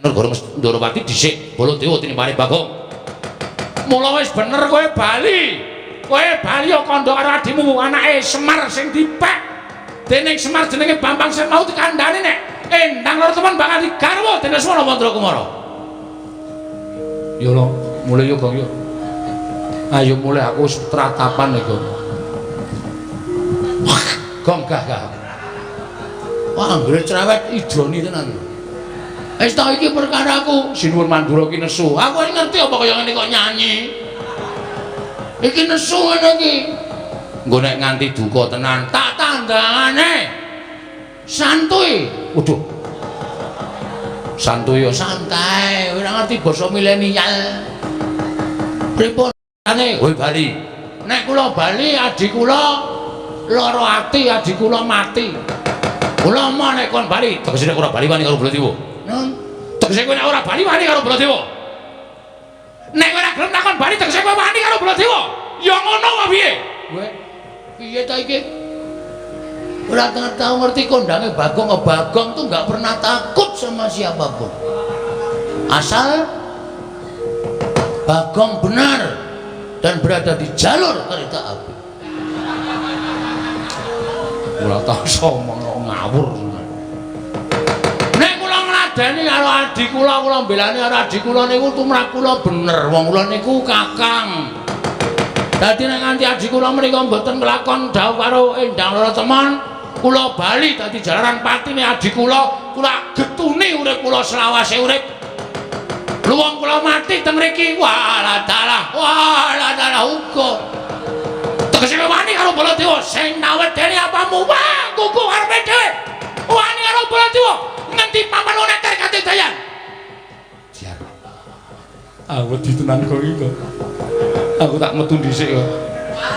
Negara Ndorowati dhisik Baladewa tinimbane Bagong. Mula wis bener kowe bali. Kowe bali ya kandha karo adimu anake Semar sing dipek. Dening Semar jenenge Bambang sing mau dikandhani nek Endang Loro Temon bakal digarwa dening Lesmana Mandra Kumara. Yo lho, mulih yo Gong yo. Ayo mulih aku wis tratapan iki. Gong gah gah. Wah, anggere cerewet idroni tenan. Wis ta iki perkaraku, Sinuwun Mandura ki nesu. Aku ora ngerti apa kaya ngene kok nyanyi. Iki nesu ngene iki. Engko nek nganti duka tenan, tak tandangane. Santuy. Waduh. Santuy yo santai, ora ngerti basa milenial. Pripun ane? Kowe bali. Nek kula bali adi kula lara ati, adi kula mati. Kula mau nek kon bali, tegese nek ora bali wani karo Baladewa. Nun, tegese kowe nek ora bali wani karo Baladewa. Nek kowe ora gelem takon bali tegese kowe wani karo Baladewa. Ya ngono wae piye? Kowe piye ta iki? Ora tau ngerti kondange Bagong. Bagong tuh nggak pernah takut sama siapapun. Asal Bagong benar dan berada di jalur kereta api. Ora tau somong ngawur. Nek kula ngladeni karo adi kula, kula mbelani karo adi kula niku tumrap kula bener. Wong kula niku kakang. Dadi nek nganti adi kula menika mboten nglakon dhawuh karo Endang Loro Temon, kula bali dadi jalaran patine adi kula, kula getuni urip kula selawase urip. Luwung kula mati teng mriki, walah dalah, walah dalah uga. Tegese wani karo Baladewa sing nawedeni apamu, wah kuku karepe dhewe. Wani karo Baladewa ngendi papan neter katedayan. Jar. Aku wedi tenan kok iki kok. Aku tak metu dhisik kok.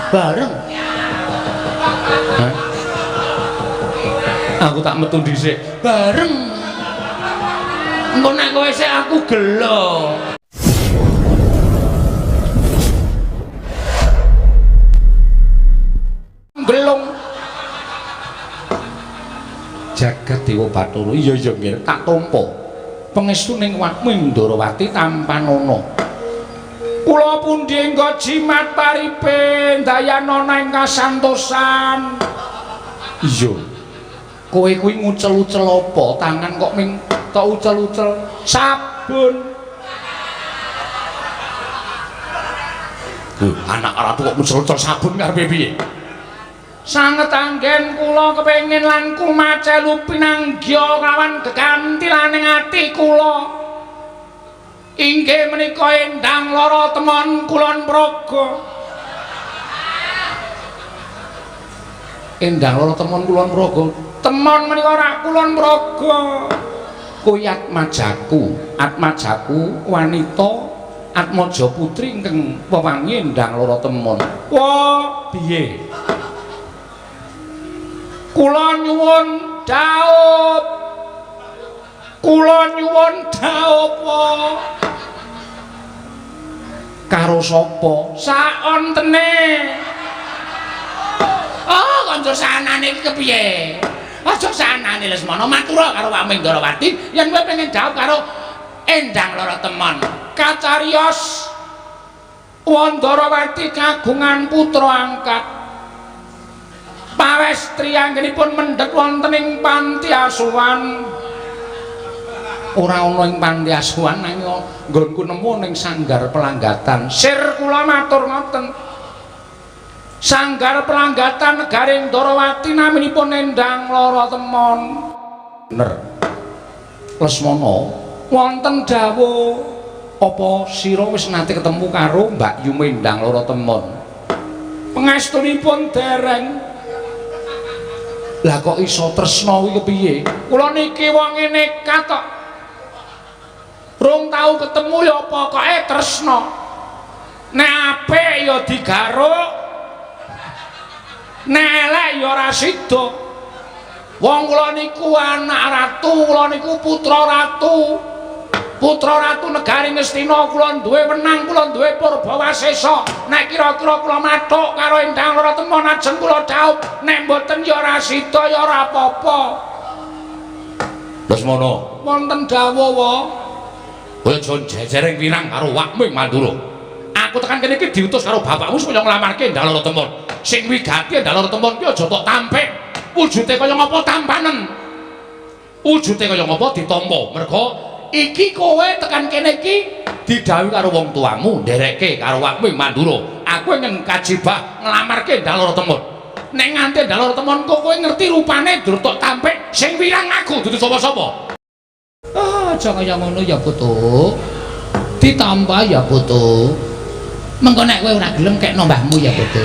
Bareng. Hah? Aku tak metu dhisik. Bareng. Engko nek kowe sik aku gelo. Gelung. Jagat Dewa Bathara. Iya iya nggih, tak tampa. Pangestuning Wami Ndorowati tampanana. Kula pundi engga jimat paripe ndayanana ing kasantosan. Iya. Kowe kuwi ngucel-ucel apa? Tangan kok ming tok ucel-ucel sabun. Anak ratu kok ngucel-ucel sabun karepe piye? Sanget anggen kula kepengin lan kumacelu pinanggya kawan gegantilaning ati kula. Inggih menika Endang Loro Temon Kulon Progo. Endang Loro Temon Kulon Progo. Temon menika ora Kulon Progo. Kuwi atmajaku, atmajaku wanita Atmaja putri ingkang wewangi Endang Loro Temon. Wah, piye? Kula nyuwun dhaup. Kula nyuwun dhaup. Karo sapa? Saontene. Oh, kanca sanane iki kepiye? Aja sanane Lesmana, matura karo Wami Ndorowati yen kowe pengen dhaup karo Endang Loro Temon. Kacariyos Wandarawati kagungan putra angkat. Pawestri anggenipun mendhet wonten ing panti asuhan. Ora ana ing panti asuhan nanging nggonku nemu ning sanggar pelanggatan. Sir kula matur ngoten. Sanggar pelanggatan negari Ndorowati naminipun Endang Loro Temon. Bener. Lesmana, wonten dawuh apa sira wis nate ketemu karo Mbak Yu Endang Loro Temon? Pangestunipun dereng. Lah kok iso tresna kuwi kepiye? Kula niki wonge nekat kok. Rung tau ketemu ya pokoke tresna. Nek apik ya digaruk. Nek elek ya ora sida. Wong kula niku anak ratu, kula niku putra ratu. Putra ratu negari Ngastina, kula duwe wenang, kula duwe purbawasesa. Nek kira-kira kula mathuk karo Endang Loro Temon ajeng kula dhaup, nek mboten ya ora sida ya ora apa-apa. Lesmana, wonten dawuh wa. Kowe aja jejering wirang karo Wakming Mandura. Aku tekan kene iki diutus karo bapakmu supaya nglamarke Endang Lara Temon. Sing wigati Endang Lara Temon ki aja tok tampik. Wujude kaya ngapa tampanen. Wujude kaya ngapa ditampa. Merga iki kowe tekan kene iki didhawuhi karo wong tuamu nderekke karo Wakming Mandura. Aku ingin kajibah nglamarke Endang Lara Temon. Nek nganti Endang Lara Temon kok kowe ngerti rupane dur tok tampik sing wirang aku dudu sapa-sapa. Ah, aja kaya ngono ya, Putu. Ditampa ya, Putu. Mengko nek kowe ora gelem kekno mbahmu ya, Putu.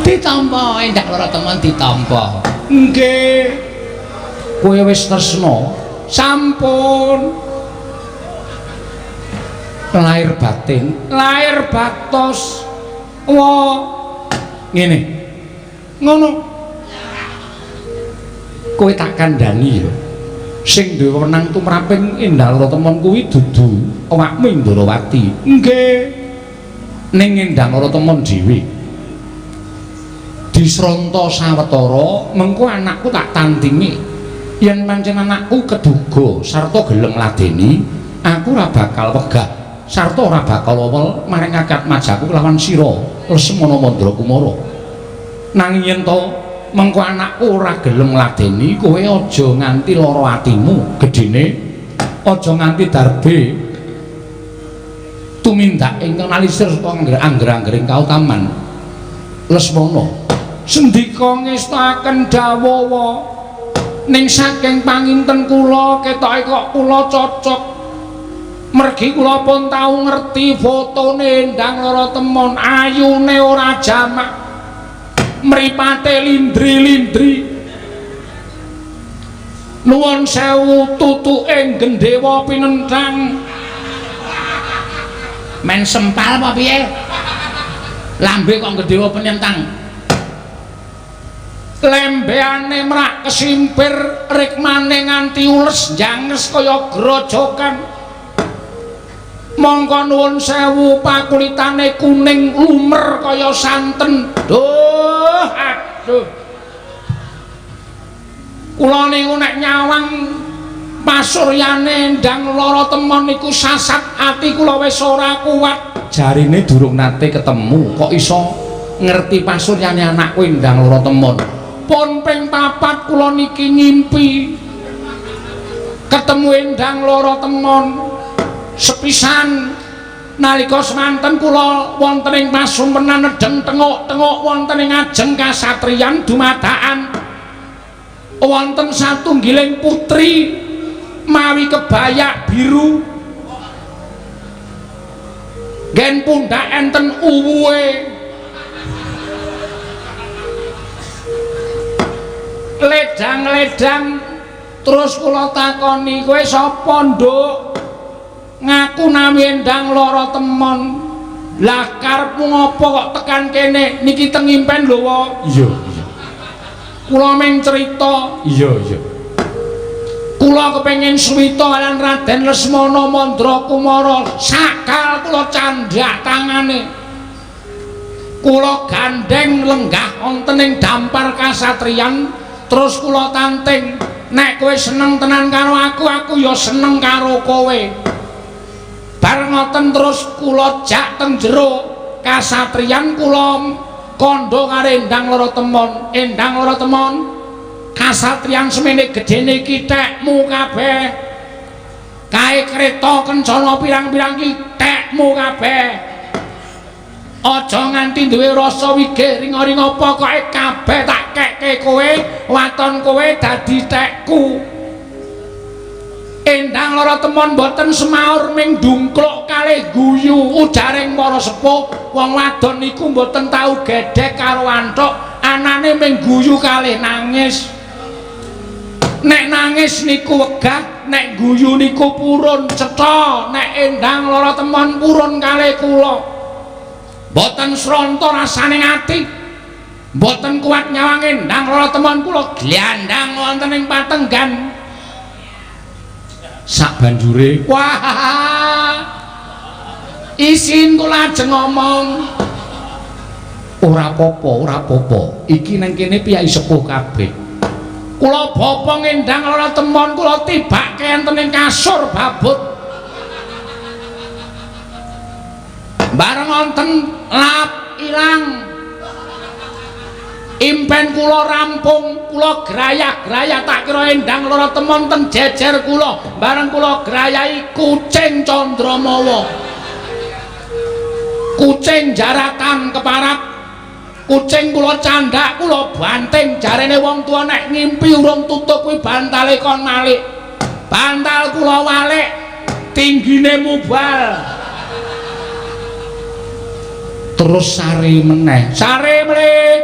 Ditampa Endang Lara Temon ditampa. Nggih. Kowe wis tresna? Sampun. Lahir batin, lahir batos. Wa ngene. Ngono. Kowe tak kandhani ya. Sing duwe wewenang tumraping Endang Lara Temon kuwi dudu Wakming Ndorowati. Nggih. Ning Endang Lara Temon dhewe. Disronta sawetara mengko anakku tak tandingi. Yen pancen anakku keduga sarta gelem ngladeni, aku ora bakal wegah sarta ora bakal owel maring akad majaku kelawan sira Lesmana Mandra Kumara. Nanging yen to mengko anakku ora gelem ngladeni, kowe aja nganti lara atimu gedene, aja nganti darbe tumindak ingkang nalisir saka angger-anggering kautaman Lesmana. Sendika ngestakaken dawuh ning saking panginten kula ketoke kok kula cocok. Mergi kula pun tau ngerti fotone Endang Lara Temon, ayune ora jamak, mripate lindri-lindri. Nuwun sewu tutuke gendhewa pinenthang. Men sempal apa piye? Lambe kok gendhewa pinenthang. Lembeane mrak kesimpir, rikmane nganti ules njanges kaya grojokan. Mongko nuwun sewu pakulitane kuning lumer kaya santen. Duh, aduh. Kula niku nek nyawang pasuryane Endang Lara Temon niku sasat ati kula wis ora kuat. Jarine durung nate ketemu kok iso ngerti pasuryane anakku Endang Lara Temon. Pun ping papat kula niki ngimpi ketemu Endang Lara Temon. Sepisan nalika semanten kula wonten ing pasumpenan nedheng tenguk-tenguk wonten ing ajeng kasatriyan dumadakan wonten satunggiling putri mawi kebayak biru, nggen pundhak enten uwuhe, ledang-ledang. Terus kula takoni, kowe sapa nduk? Ngaku nami Endang Lara Temon. Lah karepmu ngopo kok tekan kene? Niki teng impen lho, wa. Iya, iya. Kula mung crita. Iya, iya. Kula kepengin suwita kaliyan Raden Lesmana Mandra Kumara. Sakal kula candhak tangane. Kula gandeng lenggah wonten ing dampar kasatriyan, terus kula tanting, nek kowe seneng tenan karo aku, aku ya seneng karo kowe. Bar ngoten terus kula jak teng jero kasatriyan, kula kandha karo Endang Lara Temon. Endang Lara Temon, kasatriyan semene gedene iki tekmu kabeh. Kae kreta kencana pirang-pirang iki tekmu kabeh. Aja nganti duwe rasa wigih ringa-ringa, pokoke kabeh tak kekke kowe, waton kowe dadi tekku. Endang Lara Temon mboten semaur ming dungkluk kalih guyu ujaring para sepuh. Wong wadon niku mboten tau gedhek karo anthuk, anane ming guyu kalih nangis. Nek nangis niku wegah, nek guyu niku purun cetha. Nek Endang Lara Temon purun kalih kula. Mboten sronta rasane ati. Mboten kuat nyawang Endang Lara Temon kula glandang wonten ing patenggan. Sak banjure, wah, isin kula ajeng ngomong. Ora apa-apa, ora apa-apa. Iki nang kene piyai sepuh kabeh. Kula bopong Endang Lara Temon kula tibake enten ing kasur babut. Bareng wonten lap ilang. Impen kula rampung, kula grayah-grayah tak kira Endang Lara Temon ten jejer kula. Bareng kula grayahi kucing Candramawa. Kucing jaratan keparat. Kucing kula candhak, kula banting. Jarene wong tuwa nek ngimpi urung tutup kuwi bantale kon malik. Bantal kula walik, tinggine mubal. Terus sare meneh. Sare mleh.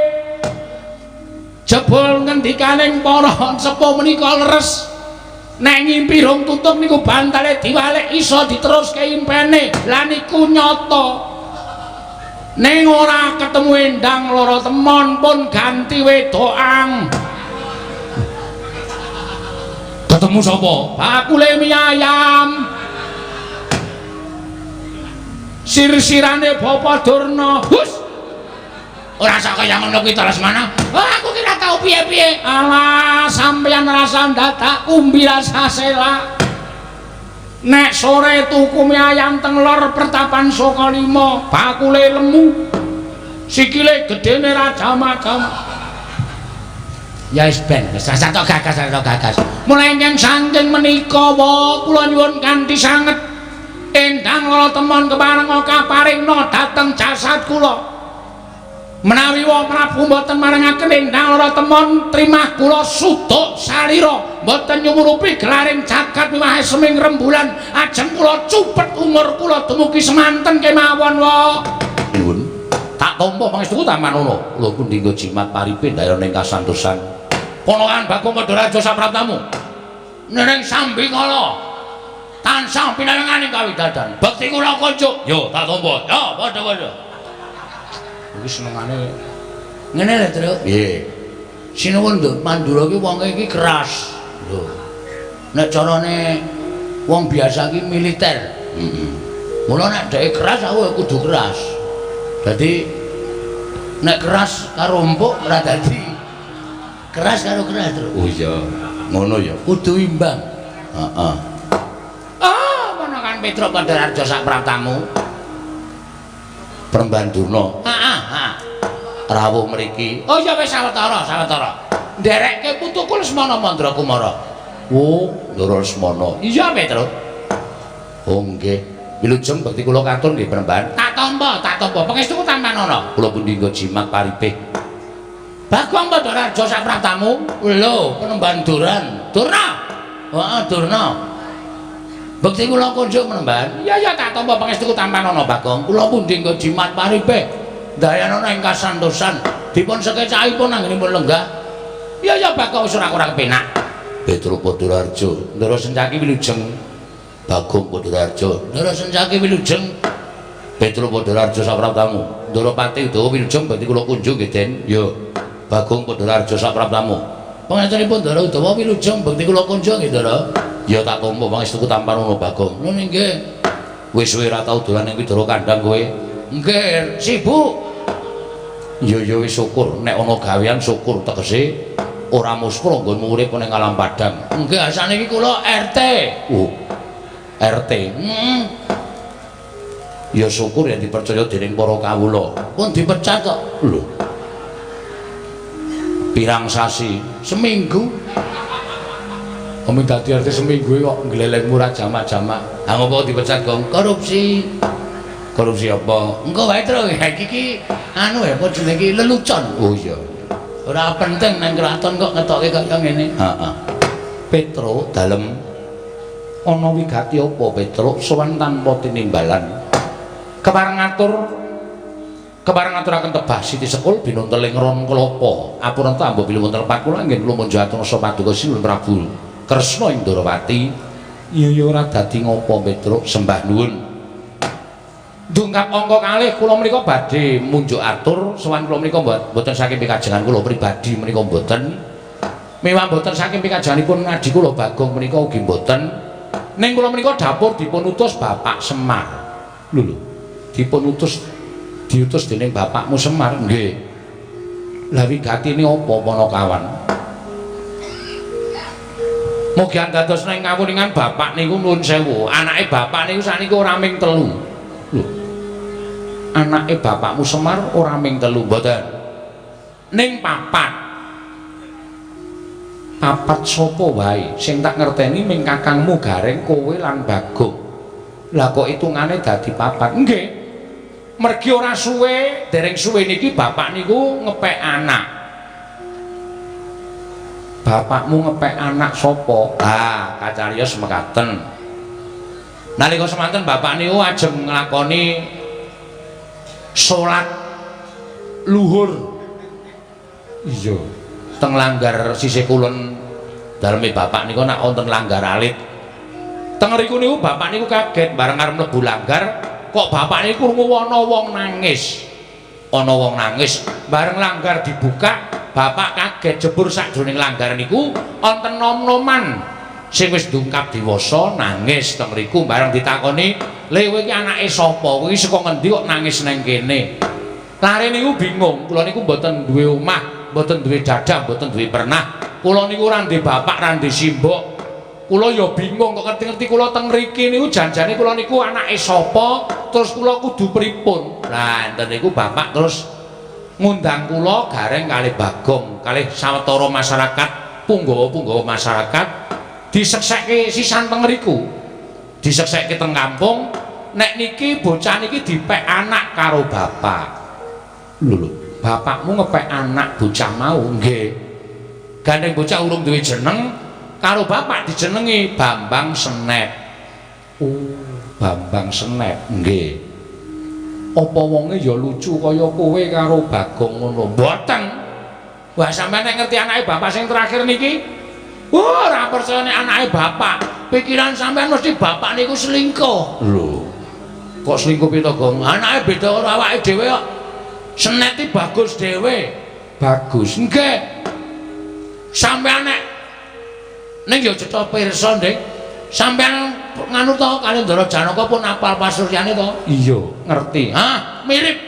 Jebul ngendikaning para sepuh menika leres. Nek ngimpi rong tutup niku bantale diwalik iso diteruske impene. Lah niku nyata. Ning ora ketemu Endang Lara Temon pun ganti wedokan. Ketemu sapa? Bakule mie ayam. Sir-sirane Bapak Durna. Hus. Ora sak kaya ngono kuwi ta Lesmana. Oh, aku ki ora tau piye-piye. Alah, sampeyan rasa ndadak umbi rasa selak. Nek sore tuku mie ayam teng lor pertapan Sukalima, bakule lemu. Sikile gedene ra jamak-jamak. Ya wis ben, wis rasa tok gagas, rasa tok gagas. Mulai ingkang saking menika wa kula nyuwun kanthi sanget Endang Lara Temon kepareng kaparingna dhateng jasad kula. Menawi wa Prabu mboten marengaken Endang Lara Temon trimah kula suduk salira mboten nyumurupi gelaring jagat miwah seming rembulan ajeng kula cupet umur kula dumugi semanten kemawon wa. Nyuwun. Tak tampa pangestuku Tamanono. Kula pundi nggo jimat paripe ndayana ing kasantosan. Ponokan Bagong Padaraja sapraptamu. Neneng sambikala tansah pinalenganing kawidadan. Bekti kula kunjuk. Yo tak tampa. Yo padha-padha. Iki senengane ngene lho, Truk. Nggih. Sinuwun Nduk Mandura iki wonge iki keras. Lho. Nek carane wong biasa iki militer. Heeh. Mula nek dheke keras aku kudu keras. Dadi nek keras karo empuk ora dadi. Keras karo keras, Truk. Oh iya. Ngono ya, kudu imbang. Heeh. Ah, ponakan Petruk Padaraja sak praptamu. Peremban Durna. Heeh, heeh. Rawuh mriki. Oh iya wis sawetara, sawetara. Nderekke putuku Lesmana Mandrakumara. Oh, Ndara Lesmana. Iya, Petruk. Oh nggih. Wilujeng bekti kula katur nggih Peremban. Tak tampa, tak tampa. Pangestuku tampanana. Kula pundi nggo jimat paripih. Bagong Padaraja sak praptamu. Lho, Penemban Duran. Durna. Heeh, Durna. Bekti kula kunjuk Penemban. Iya ya tak tampa pangestuku tampanana Bagong. Kula pundi nggo jimat paripih. Ndayanana ing kasantosan. Dipun sekecakipun anggenipun lenggah. Iya ya Bagong wis ora kurang penak. Petruk Padaraja. Ndara Sencaki wilujeng. Bagong Padaraja. Ndara Sencaki wilujeng. Petruk Padaraja sapraptamu. Ndara Pati Udawa wilujeng bekti kula kunjuk nggih Den. Ya. Bagong Padaraja sapraptamu. Pangestunipun Ndara Udawa wilujeng bekti kula kunjuk nggih Ndara. Ya tak tampa pangestuku tampanana Bagong. Lho nggih. Wis suwe ora tau dolan ing Widara Kandang kowe. Nggih, sibuk. Ya ya wis syukur nek ana gawean syukur tegese ora muspro nggonmu urip ning alam padang. Nggih, saniki kula RT. Oh. RT. Heeh. Ya syukur ya dipercaya dening para kawula. Pun dipecat kok. Lho. Pirang sasi? Seminggu. Kami dadi RT seminggu kok nglelengmu ra jamak-jamak. Ha ngopo dipecat, Gong? Korupsi. Korupsi apa? Engko wae, Truk. Iki iki anu ya apa jenenge iki lelucon. Oh iya. Ora penting nang kraton kok ngetoke kaya ngene. Heeh. Petruk dalem ana wigati apa Petruk sowan tanpa tinimbalan. Kepareng ngaturaken tebah Siti Sekul binunteling ron klapa. Apurenta ambo bilih wonten lepat kula anggen kula munjuk atur paduka Sinuwun Prabu Kresna ing Ndorowati. Iya ya ora dadi ngopo Petruk sembah nuwun. Dungkap angka kalih kula menika badhe munjuk atur sowan kula menika mboten saking pikajengan kula pribadi menika mboten. Mewah mboten saking pikajenganipun adi kula Bagong menika ugi mboten. Ning kula menika dapur dipun utus Bapak Semar. Lho lho. Dipun utus diutus dening bapakmu Semar nggih. Lah wigatine apa Panakawan? Mugi dados ning kawuningan bapak niku nuwun sewu, anake bapak niku sakniki ora ming telu. Lho. Anake bapakmu Semar ora ming telu, mboten. Ning papat. Papat sapa wae sing tak ngerteni ming kakangmu Gareng, kowe lan Bagong. Lah kok hitungane dadi papat? Nggih. Mergi ora suwe, dereng suwe niki bapak niku ngepek anak. Bapakmu ngepek anak sapa? Ah, kacariyos mekaten. Nalika semanten bapak niku ajeng nglakoni salat luhur. Iya. Teng langgar sisih kulon daleme bapak niku nak wonten langgar alit. Teng riku niku bapak niku kaget bareng arep mlebu langgar, kok bapak niku krungu ana wong nangis. Ana wong nangis, bareng langgar dibuka, bapak kaget jebur sakjroning langgar niku wonten nom-noman sing wis ndungkap dewasa nangis teng riku. Bareng ditakoni, "Le kowe iki anake sapa? Kowe iki saka ngendi kok nangis nang kene?" Lare niku bingung, kula niku mboten duwe omah, mboten duwe dadah, mboten duwe pernah. Kula niku ora ndek bapak, ora ndek simbok. Kula ya bingung kok ngerti-ngerti kula teng mriki niku janjane kula niku anake sapa, terus kula kudu pripun? Lah enten niku bapak terus ngundang kula Gareng kalih Bagong, kalih sawetara masyarakat, punggawa-punggawa masyarakat diseksekke sisan teng mriku. Diseksekke teng kampung, nek niki bocah niki dipek anak karo bapak. Lho lho, bapakmu ngepek anak bocah mau? Nggih. Gandeng bocah urung duwe jeneng, karo bapak dijenengi Bambang Senet. Oh, Bambang Senet. Nggih. Apa wonge ya lucu kaya kowe karo Bagong ngono? Mboten. Wah, sampeyan nek ngerti anake bapak sing terakhir niki, wah, ora percaya nek anake bapak. Pikiran sampeyan mesti bapak niku selingkuh. Lho. Kok selingkuh piye to, Gong? Anake beda karo awake dhewe kok. Senet iki bagus dhewe. Bagus. Nggih. Sampeyan nek ning ya cetha pirsa, Dik. Sampeyan nganu to kali Ndara Janaka pun apal pasuryane to? Iya, ngerti. Hah, mirip.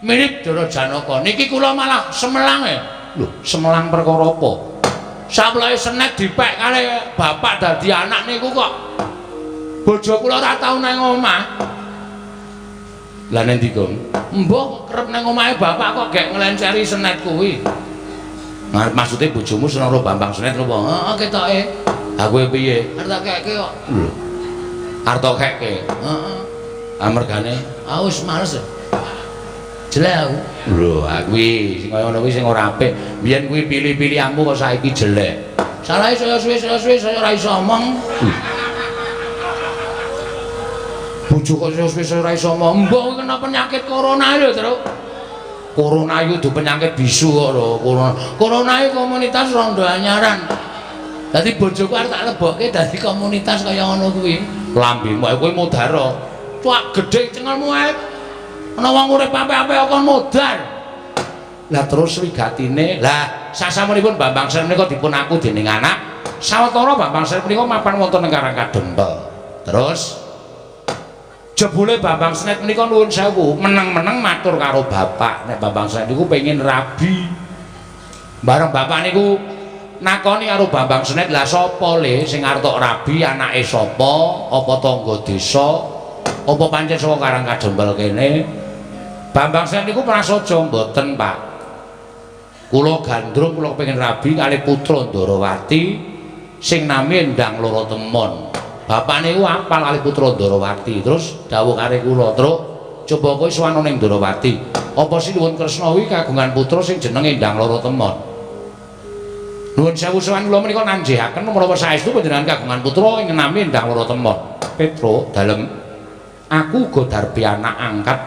Mirip Ndara Janaka. Niki kula malah semelang e. Lho, semelang perkara apa? Saploke Senet dipek kali bapak dadi anak niku kok bojo kula ora tau nang omah. Lah nendi, Gong? Mbah kerep nang omahe bapak kok gek nglenceri Senet kuwi. Nah, maksude bojomu seneng karo Bambang Senet lho, heeh, ketoke. Ha kowe piye? Arep tak keke kok. Lho. Arep tak keke. Heeh. Amergane ah wis males. Jelek aku. Lho, kuwi sing kaya ngono kuwi sing ora apik. Biyen kuwi pilih-pilihanmu kok saiki jelek. Salahe saya suwe saya ora iso omong. Bojo kok saya suwe saya ora iso omong. Mbok kena penyakit corona lho, Truk. Corona iku dudu penyakit bisu kok lho, corona. Corona iku komunitas rondo anyaran. Dadi bojoku arep tak lebokke dadi komunitas kaya ngono kuwi. Lambemu ae kowe modar. Cuak gedhe cengelmu ae. Ana wong urip apik-apik kok modar. Lah terus wigatine, lah sasampunipun Bambang Senet menika dipun aku dening anak, sawetara Bambang Senet menika mapan wonten ing Karang Kadempel. Terus jebule Bambang Senet menika nuwun sewu, meneng-meneng matur karo bapak nek Bambang Senet niku pengin rabi. Bareng bapak niku nakoni karo Bambang Senet, lah sapa le sing arep tok rabi, anake sapa, apa tangga desa, apa pancen saka Karang Kadempel kene? Bambang Senet niku prasaja, mboten, Pak. Kula gandrung kula kepengin rabi kali putra Ndarawati sing nami Endang Loro Temon. Bapak niku apal kali putra Ndarawati, terus dawuh karo kula, "Truk, coba kowe sowan ning Ndarawati. Apa Sinuwun Kresna kuwi kagungan putra sing jenenge Endang Loro Temon?" Nuwun sewu sowan kula menika nanjihaken menawa saestu panjenengan kagungan putra ing nami Endang Loro Temon. Petro, dalem aku uga darbi anak angkat.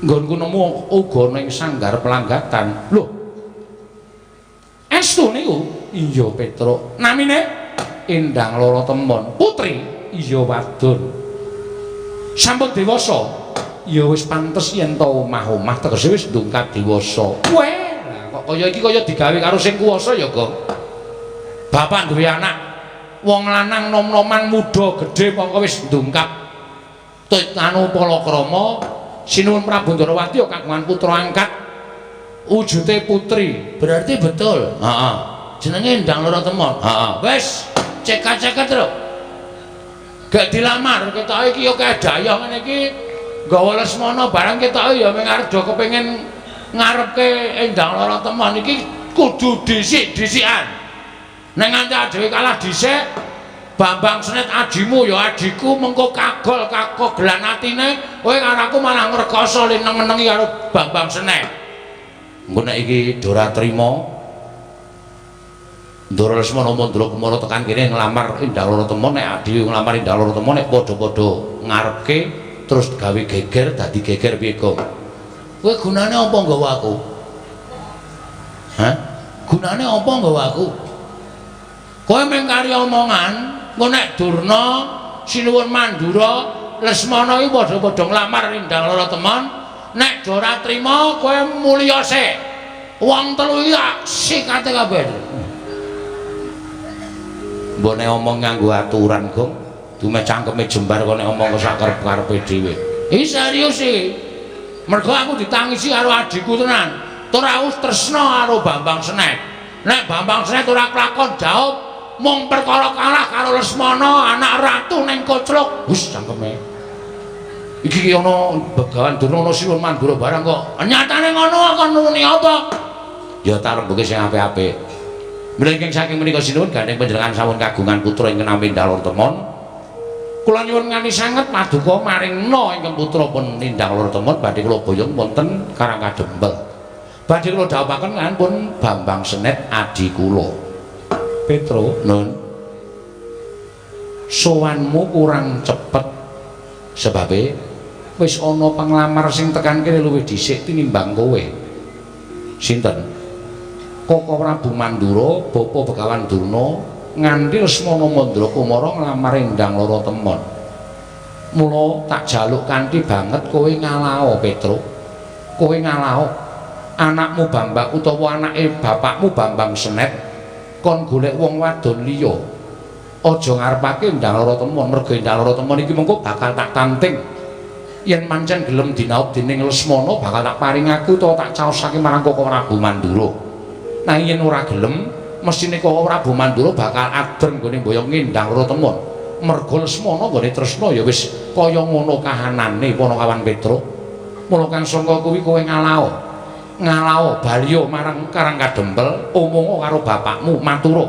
Nggonku nemu uga ning sanggar pelanggatan. Lho. Estu niku? Iya, Petro. Namine Endang Loro Temon. Putri? Iya, wadon. Sampun dewasa? Ya wis pantes yen to omah-omah tegese wis ndungkat dewasa. Weh, lah kok kaya iki kaya digawe karo sing kuwasa ya, Gong. Bapak duwe anak wong lanang nom-noman muda gedhe mongko wis ndungkap anu palakrama. Sinuwun Prabu Ndarawati ya kagungan putra angkat wujude putri. Berarti betul. Heeh. Jenenge Endang Loro Temon. Heeh. Wis, cekak-ceket lho. Gak dilamar, ketoke iki yo kaya dayah ngene iki nggawa Lesmana barang ketoke ya mung arep do kepengin ngarepke Endang Loro Temon iki kudu dhisik-dhisikan. Nek nganti dhewe kalah dhisik, Bambang Senet ajimu ya ajiku mengko kagol kakogelan atine, kowe karo aku malah ngrekoso le neng-nengi karo Bambang Senet. Engko nek iki ora trima Ndara Lesmana Mandra Kumara tekan kene nglamar Endang Loro Temon, nek dhewe nglamar Endang Loro Temon nek padha-padha ngarepke terus gawe geger dadi geger piye, Gong? Kowe gunane apa nggawa aku? Hah? Gunane apa nggawa aku? Kowe mung kari omongan, engko nek Durna, Sinuwun Mandura, Lesmana iki padha-padha nglamar Endang Loro Temon, nek ora trima kowe mulya sik. Wong telu iki tak sikate kabeh. Mbok nek omong nganggo aturan, Gong. Dumeh cangkeme jembar kok nek omong sak karep-karepe dhewe. Iki serius iki. Mergo aku ditangisi karo adhiku tenan. Tur aku tresna karo Bambang Senet. Nek Bambang Senet ora kelakon jawab mung perkara kalah karo Lesmana anak ratu ning Kocluk. Wis cangkeme. Iki ki ana Begawan Durna ana Sinuwun Mandura barang kok. Nyatane ngono kon nuni apa? Ya tarembuke sing apik-apik. Mila ingkang saking menika sinuwun gandheng panjenengan sampun kagungan putra ingkang nami Endang Loro Temon. Kula nyuwun ngani sanget paduka maringna ingkang putra pun Endang Loro Temon badhe kula boyong wonten Karang Kadempel. Badhe kula dhawuhaken lan pun Bambang Senet adi kula. Petro, Nun. Sowanmu kurang cepet sebabe wis ana panglamar sing tekan kene luwih dhisik tinimbang kowe. Sinten? Koko Prabu Mandura, Bapa Begawan Durna, nganti Lesmana Mandra Kumara nglamar Endang Loro Temon. Mula tak jaluk kanthi banget kowe ngalao, Petro. Kowe ngalao anakmu Bambang utawa anake bapakmu Bambang Senet kon golek wong wadon liya. Aja ngarepake Endang Loro Temon, mergo Endang Loro Temon iki mengko bakal tak tanting. Yen pancen gelem dinaup dening Lesmana bakal tak paring aku utawa tak caosake marang Koko Prabu Mandura. Nah yen ora gelem mesthine Koko Prabu Mandura bakal adreng nggone mboyong Endang Loro Temon. Mergo Lesmana nggone tresna ya wis kaya ngono kahanane Panakawan Petro. Mula kang sangka kuwi kowe ngalao. Ngalao baliya marang Karang Kadempel, omonga karo bapakmu matura.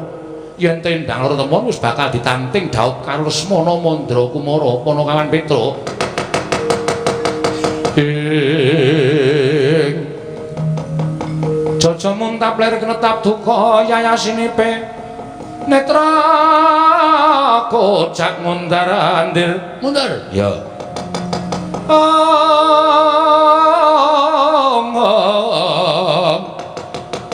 Yen Endang Loro Temon wis bakal ditanting dhaup karo Lesmana Mandra Kumara Panakawan Petro. Ing Jaja muntap ler kenetap duka yayasinipe netra kocak mundar andir mundur ya.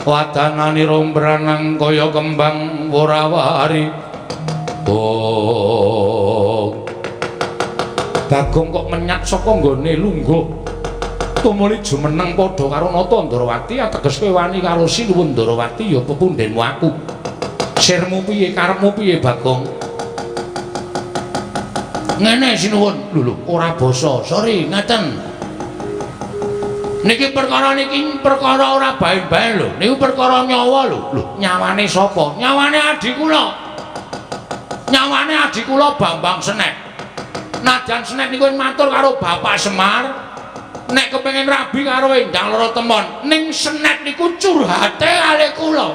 Wadanani rombranang kaya kembang worawari. Oh Bagong kok menyat saka nggone lungguh tumuli jumeneng padha karo Nata Ndrawati ateges kowe wani karo Sinuwun Ndrawati ya pepundhenmu aku. Sirmu piye karepmu piye Bagong? Ngene Sinuwun. Lho lho ora basa. Sorry ngaten. Niki perkara niki perkara ora bae-bae lho. Niku perkara nyawa lho. Lho nyawane sapa? Nyawane adhi kula. Nyawane adhi kula Bambang Senet. Najan Senet niku matur karo Bapak Semar nek kepengin rabi karo Endang Loro Temon, ning Senet niku curhate kalih kula.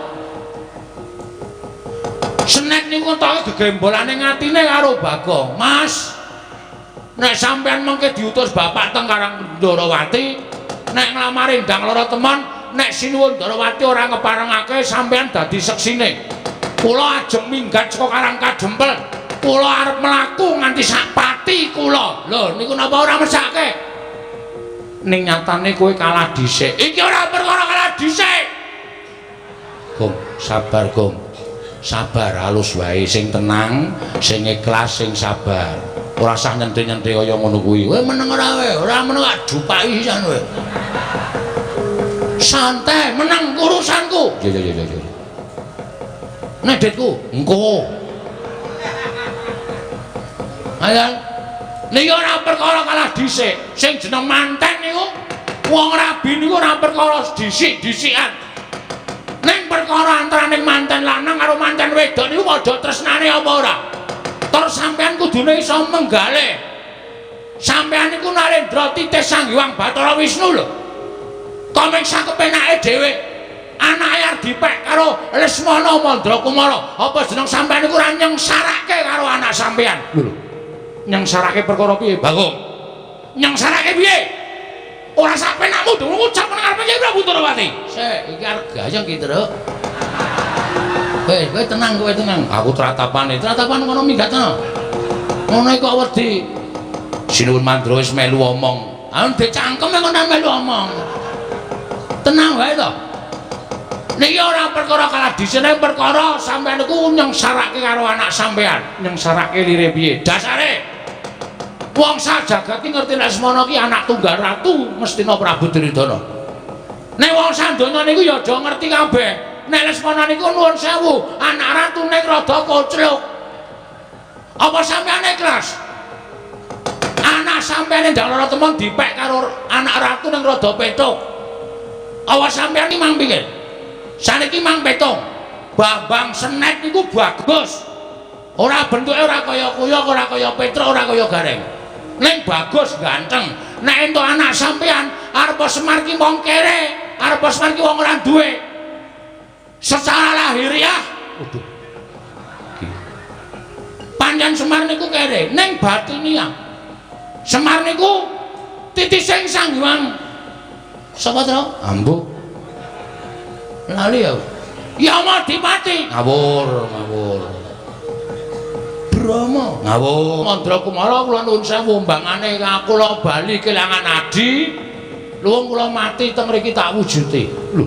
Senet niku entoke gegembolane ngatine karo Bagong. Mas, nek sampean mengke diutus bapak teng Karang Ndrawati, nek nglamar Endang Loro Temon, nek Sinuwun Ndrawati ora ngeparengake sampean dadi seksine. Kula ajeng minggat saka Karang Kadempel. Kula arep mlaku nganti sak pati kula. Lho niku napa ora mesake? Ning nyatane kowe kalah dhisik. Iki ora perkara kalah dhisik. Gong, sabar Gong. Sabar halus wae, sing tenang, sing ikhlas, sing sabar. Ora usah nyente-nyente kaya ngono kuwi. Kowe meneng ora kowe? Ora meneng tak jupaki sisan kowe. Santai, meneng urusanku. Ya ya ya ya. Nek ditku, engko. Ayo. Niki ora perkara kalah dhisik. Sing jeneng manten niku wong rabi niku ora perkara dhisik-dhisikan. Ning perkara antaraning manten lanang karo manten wedok niku padha tresnane apa ora? Tur sampean kudune iso menggale. Sampean niku Narendra titih Sang Hyang Bathara Wisnu lho. Komeng sakepenake dhewe. Anake arep dipek karo Lesmana Mandrakumara. Apa jeneng sampean niku ora nyengsarake karo anak sampean? Lho. Nyengsarake perkara piye, Bagong? Nyengsarake piye? Ora sak penakmu durung ngucap nang ngarepe Kyai Prabu Ndorowati. Sik, iki arep gayeng ki, Truk. Kowe, kowe tenang, kowe tenang. Aku tratapane, tratapan kono minggat to. Ngono kok wedi. Sinuwun Mandra wis melu omong. Ah ndek cangkeme kono melu omong. Tenang wae to. Niki ora perkara kalah dhisene, perkara sampean niku nyengsarake karo anak sampean. Nyengsarake lire piye? Dasare wong sak jagat ki ngerti nek Lesmana ki anak tunggal ratu Ngastina Prabu Duryudana. Nek wong sak donya niku ya aja ngerti kabeh. Nek Lesmana niku nuwun sewu, anak ratu ning rada kocluk. Apa sampean ikhlas? Anak sampean ndang lara temon dipek karo anak ratu ning rada petuk. Apa sampean iki mang pikir? Saniki mang petung. Bambang Senet niku bagus. Ora bentuke ora kaya kuyok, ora kaya Petruk, ora kaya Gareng. Ning bagus ganteng. Nek entuk anak sampean arep Semar ki wong kere, arep Semar ki wong ora duwe. Secara lahiriah, waduh. Pancen Semar niku kere, ning batiniah. Semar niku titising Sang Hyang. Sapa, Truk? Ambu. Lali ya. Yamadipati. Ngawur, ngawur. Brahma. Ngawur. Mandra Kumara kula nuwun sewu mbangane kula bali kelangan adi. Luwung kula mati teng mriki tak wujude. Lho.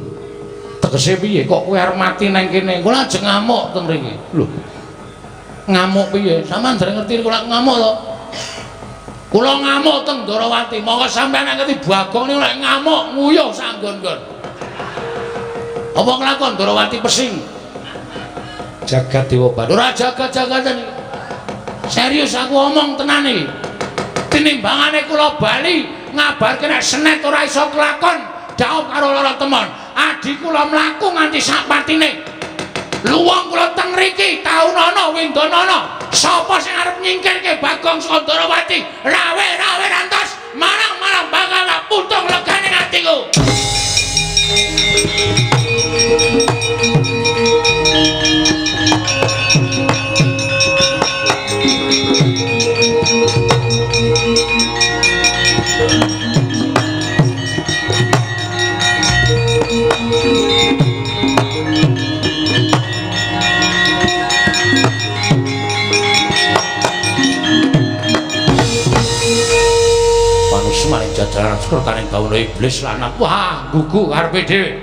Tegese piye kok kowe arep mati nang kene? Kula ajeng ngamuk teng mriki. Lho. Ngamuk piye? Sampeyan dereng ngerti kula ngamuk to? Kula ngamuk teng Ndorowati. Monggo sampeyan nek ngerti Bagong niku nek ngamuk nguyuh sak nggon-nggon. Apa nglakon Ndorowati pesing? Jagat Dewa Bathara. Ora jagat-jagatan iki. Serius aku omong tenan iki. Tinimbangane kula bali ngabarke nek Senet ora iso kelakon, jawab karo lara temon. Adi kula mlaku nganti sak patine. Luwung kula teng mriki taunana windanana. Sapa sing arep nyingkirke Bagong saka Ndorowati? Rawe-rawe rantos, marang-marang bakal puntung legane atiku. Jajaran sekretaring bawana iblis lanang. Wah, gugu karepe dhewe.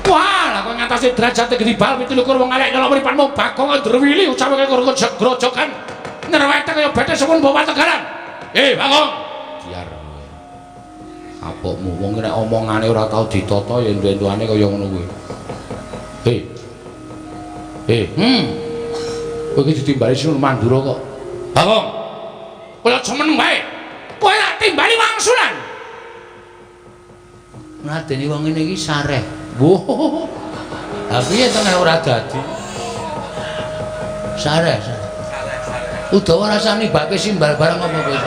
Wah, lah kowe ngatasi derajate gedhi bal 27 wong elek nyolok mripatmu Bagong ndrewili ucape karo grojogan. Nyerwete kaya bethe suwun bawa tegalan. Eh, Bagong. Biar kowe. Kapokmu wong nek omongane ora tau ditata ya entu-entuane kaya ngono kuwi. Hei. Kowe iki ditimbali Sinuwun Mandura kok. Bagong. Kowe aja meneng wae. Kowe tak timbali wangsulan. Ngladeni wong ngene iki sareh. Wah. Lah piye to nek ora dadi? Sareh, sareh. Udawa rasane bake simbal barang apa kowe?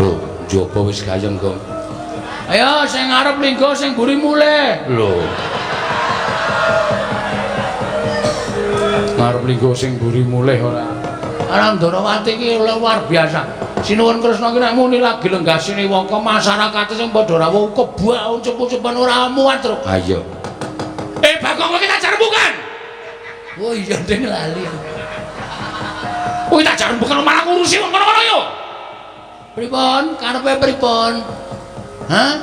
Lho, njaba wis gayeng, Gong. Ayo sing ngarep linggo sing mburi mulih. Lho. Ngarep linggo sing mburi mulih ora. Arang Ndorowati iki luar biasa. Sinuwun Kresna iki nek muni lagi lenggah siniwaka masyarakate sing padha rawuh kebak uncup-uncupan ora muat, Truk. Ha iya. Eh, Bagong kowe iki tak jarembukan. Oh iya ding lali. Kowe tak jarembukan malah ngurusi wong kono-kono yo. Pripun? Karepe pripun? Hah?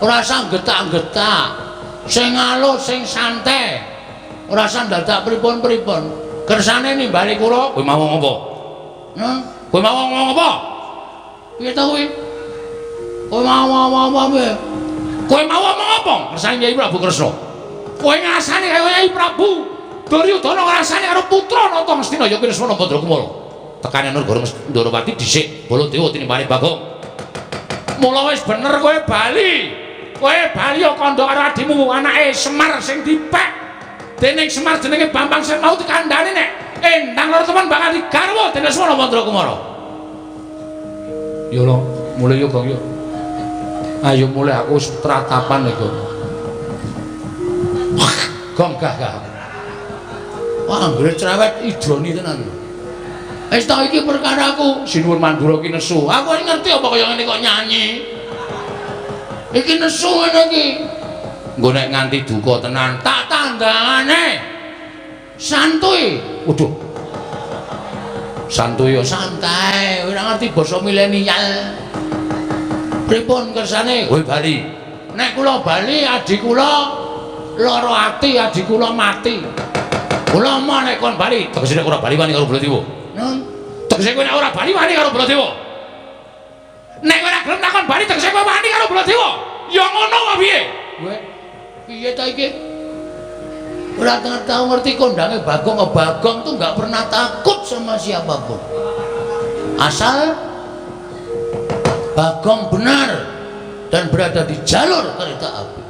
Ora usah getak-getak. Sing alus, sing santai. Ora usah dadak pripun-pripun. Kersane nimbali kula, kowe mau ngomong apa? Hah? Kowe mau ngomong apa? Piye to kowe? Kowe mau ngomong apa piye? Kowe mau ngomong apa? Kersane Kyai Prabu Kresna. Kowe ngrasani kaya Kyai Prabu Duryudana ngrasani karo putra Nata Ngastina ya Kresna Badrakumara. Tekane negara Ndorowati dhisik Baladewa tinimbane Bagong. Mula wis bener kowe bali. Kowe bali ya kandha karo adimu anake Semar sing dipek. Dening Semar jenenge Bambang sing mau dikandhani nek Endang Loro Temon bakal digarwa dening Lesmana Mandra Kumara. Yo lho, mulih yo Gong yo. Ayo mulih aku wis tratapan iku. Gong gah gah. Wah, anggere cerewet idoni tenan. Wis ta iki perkaraku, Sinuwun Mandura ki nesu. Aku wis ngerti apa kaya ngene kok nyanyi. Iki nesu ngene iki. Engko nek nganti duka tenan, tak tandangane. Santuy. Waduh. Santuy yo santai, ora ngerti basa milenial. Pripun kersane? Kowe bali. Nek kula bali adi kula lara ati, adi kula mati. Kula moh nek kon bali, tegese nek ora bali wani karo Baladewa. Nun, tegese kowe nek ora bali wani karo Baladewa. Nek kowe ora gelem takon bali tegese kowe wani karo Baladewa. Ya ngono wae piye? Kowe piye ta iki? Ora tau ngerti kondange Bagong. Bagong tuh nggak pernah takut sama siapapun. Asal Bagong benar dan berada di jalur kereta api.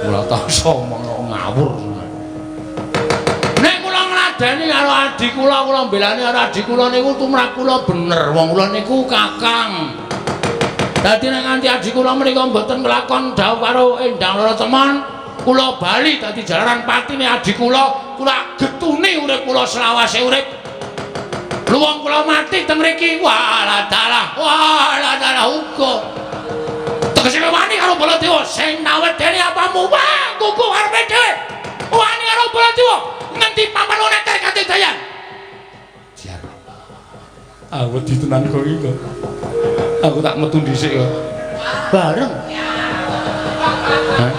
Ora tau somong ngawur. Nek kula ngladeni karo adi kula, kula mbelani karo adi kula niku tumrap kula bener. Wong kula niku kakang. Dadi nek nganti adi kula mriku mboten nglakon dhawuh karo Endang Loro Temon, kula bali dadi jalaran patine adi kula, kula getuni urip kula selawase urip. Luwung kula mati teng mriki, walah dalah, walah dalah uga. Tegese wani karo Baladewa sing nawedeni apamu, wah kuku karepe dhewe. Wani karo Baladewa ngendi papan neter katidayan. Siap. Ah wedi tenan kok iki kok. Aku tak metu dhisik kok. Bareng. Hah?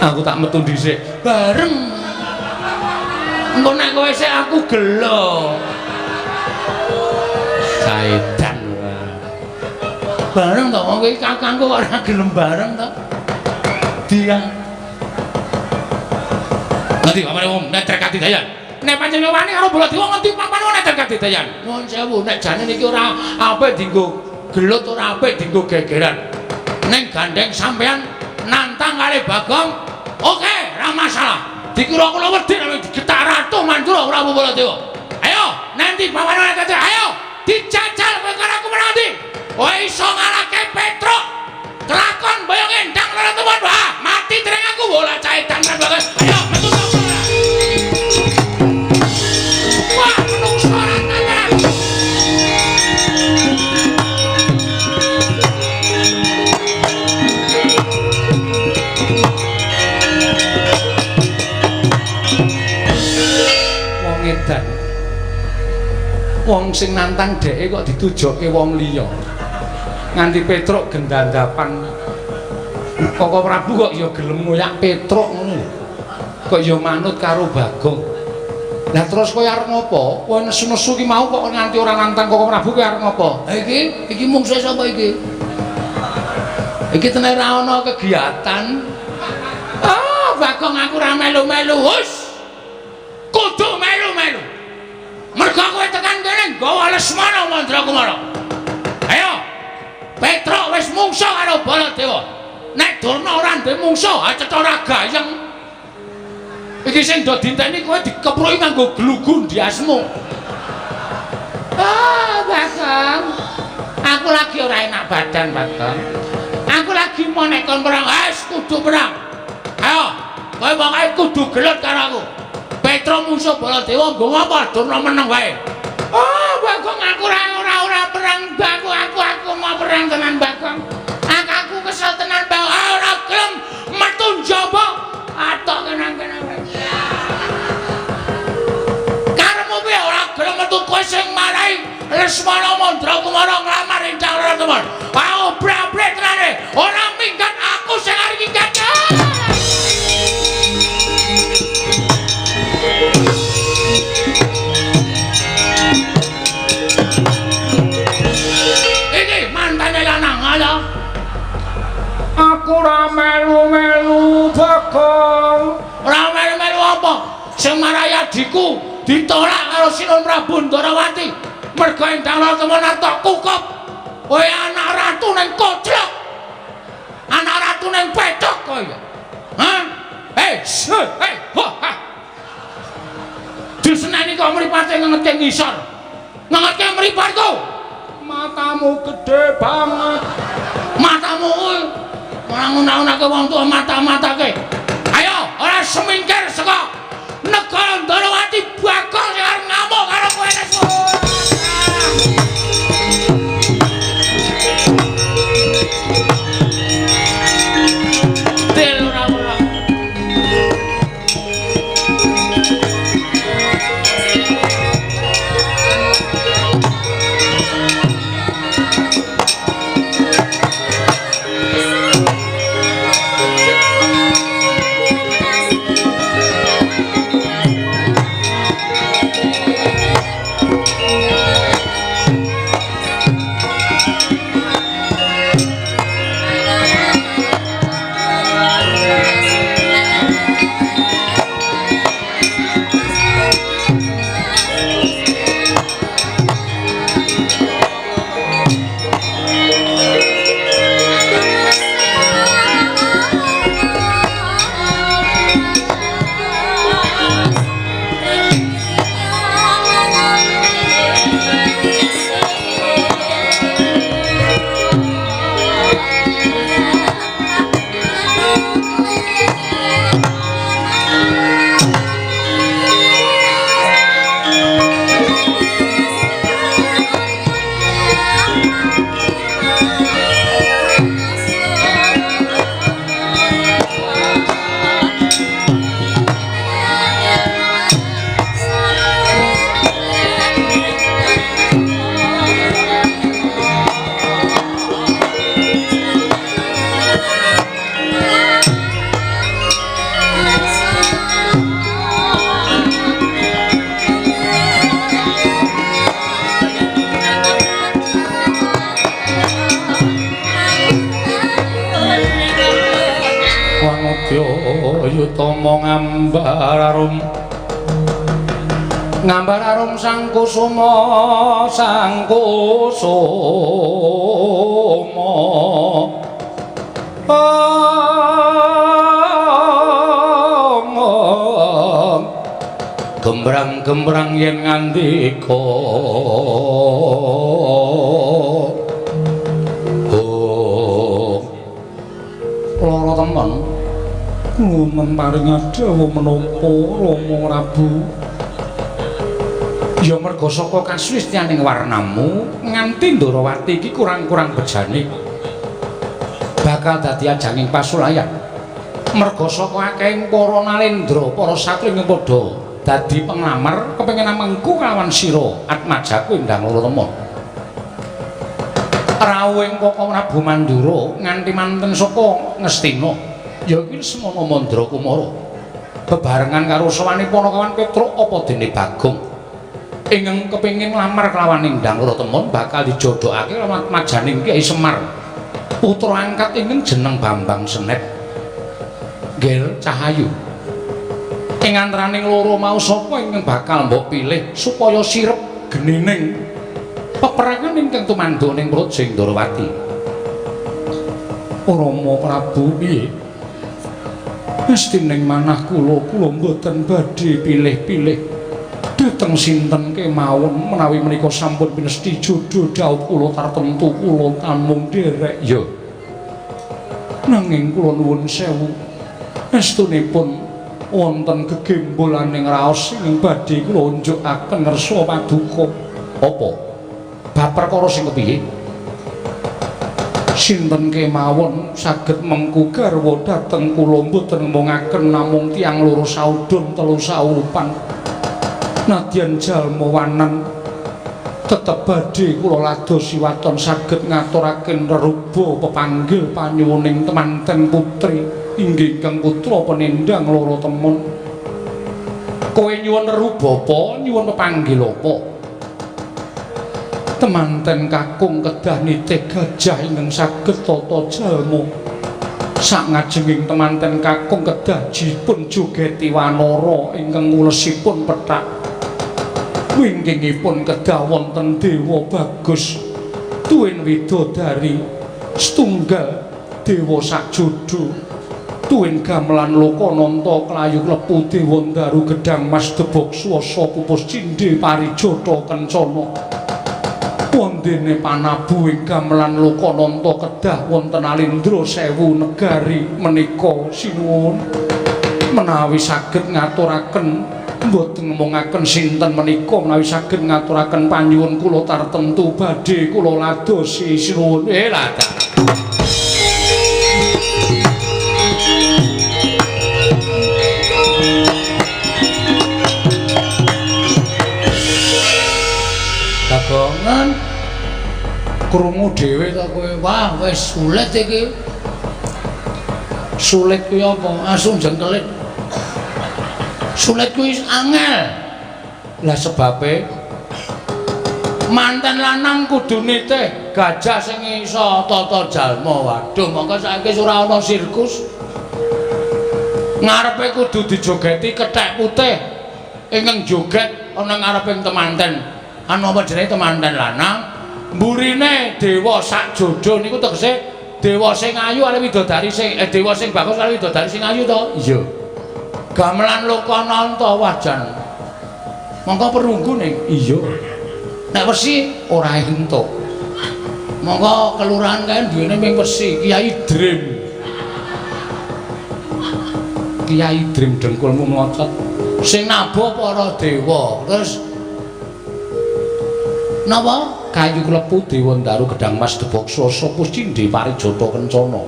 Aku tak metu dhisik. Bareng. Engko nek kowe sik aku gelo. Saedan. Bareng to wong iki kakangku kok ora gelem bareng to. Dia. Ngendi papane wong neter katidayan? Nek pancen wani karo Baladewa ngendi papane wong neter katidayan? Nuwun sewu nek jane niki ora apik dienggo gelut, ora apik dienggo gegeran. Ning gandeng sampean nantang kali Bagong, oke, ora masalah. Dikira kula wedi nek digetak Ratu Mandura Prabu Baladewa. Ayo, nanti papane neter, ayo dijajal kowe karo aku menang ndi? Kowe iso ngalahke Petruk. Kelakon boyong Endang Loro Temon. Wah, mati dereng aku bola caedan banget. Ayo metu to. Wah, menungso ora tenan. Wong edan. Wong sing nantang dheke kok ditujoke wong liya. Nganti Petruk gendandapan. Koko Prabu kok ya gelem ngoyak Petruk ngono lho. Kok ya manut karo Bagong. Lah terus kowe arep ngopo? Kowe nesu-nesu ki mau kok nganti ora nantang Koko Prabu kowe arep ngopo? Ha iki, iki mungsuhe sapa iki? Iki tenan ora ana kegiatan. Ah, Bagong aku ora melu-melu. Hus. Kudu melu-melu. Mergo kowe tekan kene nggawa Lesmana Mandra Kumara. Ayo. Petruk wis mungsuh karo Baladewa. Nek Durna ora ndek mungsuh, ha cetha ora gayeng. Iki sing do dinteni kowe dikepruki nganggo glugu ndiasmu. Ah, Bagong. Aku lagi ora enak badan, Bagong. Aku lagi mau nek kon perang, wis kudu perang. Ayo, kowe pokoke kudu gelut karo aku. Petruk mungsuh Baladewa nggo apa? Durna meneng wae. Oh, Bagong aku ora perang, Bagong. Aku mau perang tenan, Bagong. Aku kesel tenan, Bagong. Ah, ora gelem metu njaba. Atok kenang-kenang. Karepmu piye ora gelem metu kowe sing marai Lesmana Mandra Kumara nglamar Endang Loro Temon. Ah, obrak-abrik tenane. Ora minggat aku sing arep minggat. Iki mantane lanang ala. Aku ora melu-melu Bagong. Ora melu-melu apa? Sing marai adhiku ditolak karo Sinuwun Prabu Ndarawati. Mergo Endang Loro Temon arep tok kukup. Kowe anak ratu ning koclok. Anak ratu ning pethok kowe. Hah? Hei, hei, ho, ha. Diseneni kok mripate ngengetke ngisor. Ngengetke mripatku. Matamu gede banget. Matamu kuwi ora ngunah-unahke wong tuwa mata-matake. Ayo, ora semingkir saka negara Ndorowati Bagong sing arep ngamuk karo kowe nesu. Del ora ora. Yutama ngambar arum, ngambar arum sang kusuma, sang kusuma. Gembrang-gembrang yen ngandika. Oh, lara temen. Ngumen paring dawuh menapa Rama Prabu? Ya merga saka kasuwistianing warnamu nganti Ndorowati iki kurang-kurang bejane bakal dadi ajanging pasulayan. Merga saka akehing para nalendra, para satri ing padha dadi penglamar kepengin amengku kalawan sira atmajaku Endang Loro Temon. Rawuhing Kaka Prabu Mandura nganti manten saka Ngastina ya iki Semana Mandra Kumara bebarengan karo sawane Panakawan Petruk apa dene Bagong ingkang kepengin nglamar kelawan Endang Loro Temon bakal dijodhokake kelawan majaning Kyai Semar putra angkat ingkang jeneng Bambang Senet Ngger Cahayu. Ing antaraning loro mau sapa ingkang bakal mbok pilih supaya sirep genining peperangan ingkang tumanduk ning Praja Ndorowati? Rama Prabu piye? Mestining manah kula, kula mboten badhe pilih-pilih dhateng sinten kemawon menawi menika sampun pinesti jodho dhaup kula tartemtu kula tamung nderek ya. Nanging kula nuwun sewu, estunipun wonten gegembolaning raos ingkang badhe kula unjukaken ngersa paduka. Apa? Bab perkara sing kepiye? Sinten kemawon saged mengku garwa dhateng kula mboten ngomongaken namung tiyang loro saudon telu saupan. Nadyan jalma wanan tetep badhe kula ladosi waton saged ngaturaken reruba pepanggil panyuwuning temanten putri inggih ingkang putra penendang Loro Temon. Kowe nyuwun reruba apa? Nyuwun pepanggil apa? Temanten kakung kedah nitih gajah ingkang saged tata jalma. Sakngajenging temanten kakung kedah jipun jogeti wanara ingkang ngulesipun pethak. Wingkingipun kedah wonten dewa bagus tuwin widodari setunggal dewa sakjodo tuwin gamelan lokananta klayu klepu dewa ndaru gedhang mas debok swasa pupus cindhe parijata kencana. Wondene panabu ing gamelan lokananta kedah wonten alindra sewu negari menika sinuwun. Menawi saged ngaturaken mboten ngomongaken sinten menika, menawi saged ngaturaken panyuwun kula tartemtu badhe kula ladosi sinuwun. Lah Bagongan krungu dhewe ta kowe. Wah, wis sulit iki. Sulit kuwi apa? Asu jengkelit. Sulit kuwi angel. Lah sebabe manten lanang kudu nitih gajah sing iso tata jalma. Waduh, mongko saiki ora ana sirkus. Ngarepe kudu dijogeti kethek putih. Ingkang joget ana ngareping temanten. Anu apa jenenge temanten lanang? Mburine dewa sakjodo niku tegese dewa sing ayu karo widodari sing dewa sing bagus karo widodari sing ayu to? Iya. Gamelan lokananta wajan. Mongko perunggu ning. Iya. Nek wesi ora entuk. Mongko kelurahan kae duwene ming wesi, Kiai Drim. Kiai Drim dengkulmu mlocot. Sing nabuh para dewa. Terus napa? Kayu klepu dewa ndaru gedhang mas debok swasa puscindhe parijata kencana.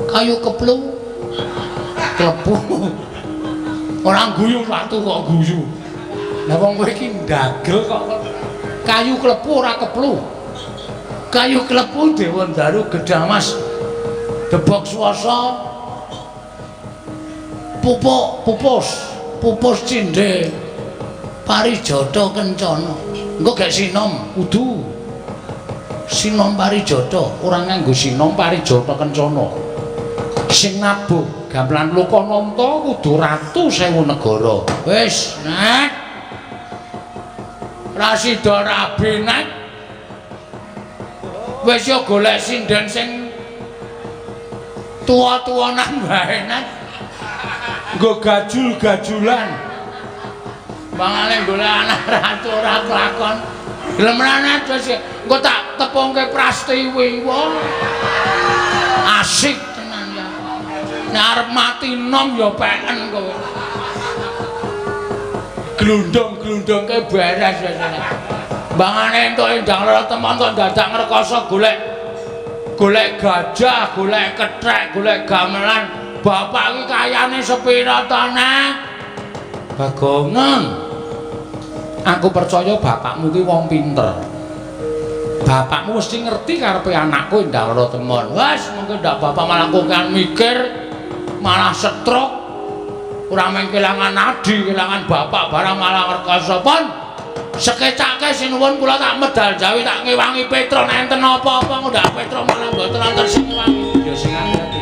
Kayu keplu klepu. Ora guyu ratu kok guyu. Lah wong kowe iki ndagel kok. Kayu klepu ora keplu. Kayu klepu dewa ndaru gedhang mas debok swasa pupuk pupus pupus cindhe parijata kencana. Engko gek sinom kudu sinom parijata, ora nganggo sinom parijata kencana. Sing nabuh gamelan lokananta kudu ratu sewu negara. Wis, nek ra sida rabi nek wis yo golek sinden sing tuwa-tuwanan wae nek nggo gajul-gajulan. Mangane golek anak ratu ora kelakon. Gelem ra wis engko tak tepungke Prastiwi. Wah. Asik tenan ya. Nek arep mati nom ya peken kowe. Glundung-glundungke beres wis. Mangane entuk Endang Loro Temon kok dadak ngrekoso golek golek gajah, golek kethek, golek gamelan. Bapak iki kayane sepira to, Nek? Bagongan, aku percaya bapakmu ki wong pinter. Bapakmu mesti ngerti karepe anakku Endang Loro Temon. Wes, mengko ndak bapak malah kokean mikir, malah stroke. Ora mung kelangan adi, kelangan bapak barang malah ngrekoso pun. Sekecake sinuwun kula tak medal jawi tak ngewangi Petro nek enten apa-apa ndak Petro malah mboten wonten sing ngewangi. Ya sing ati-ati.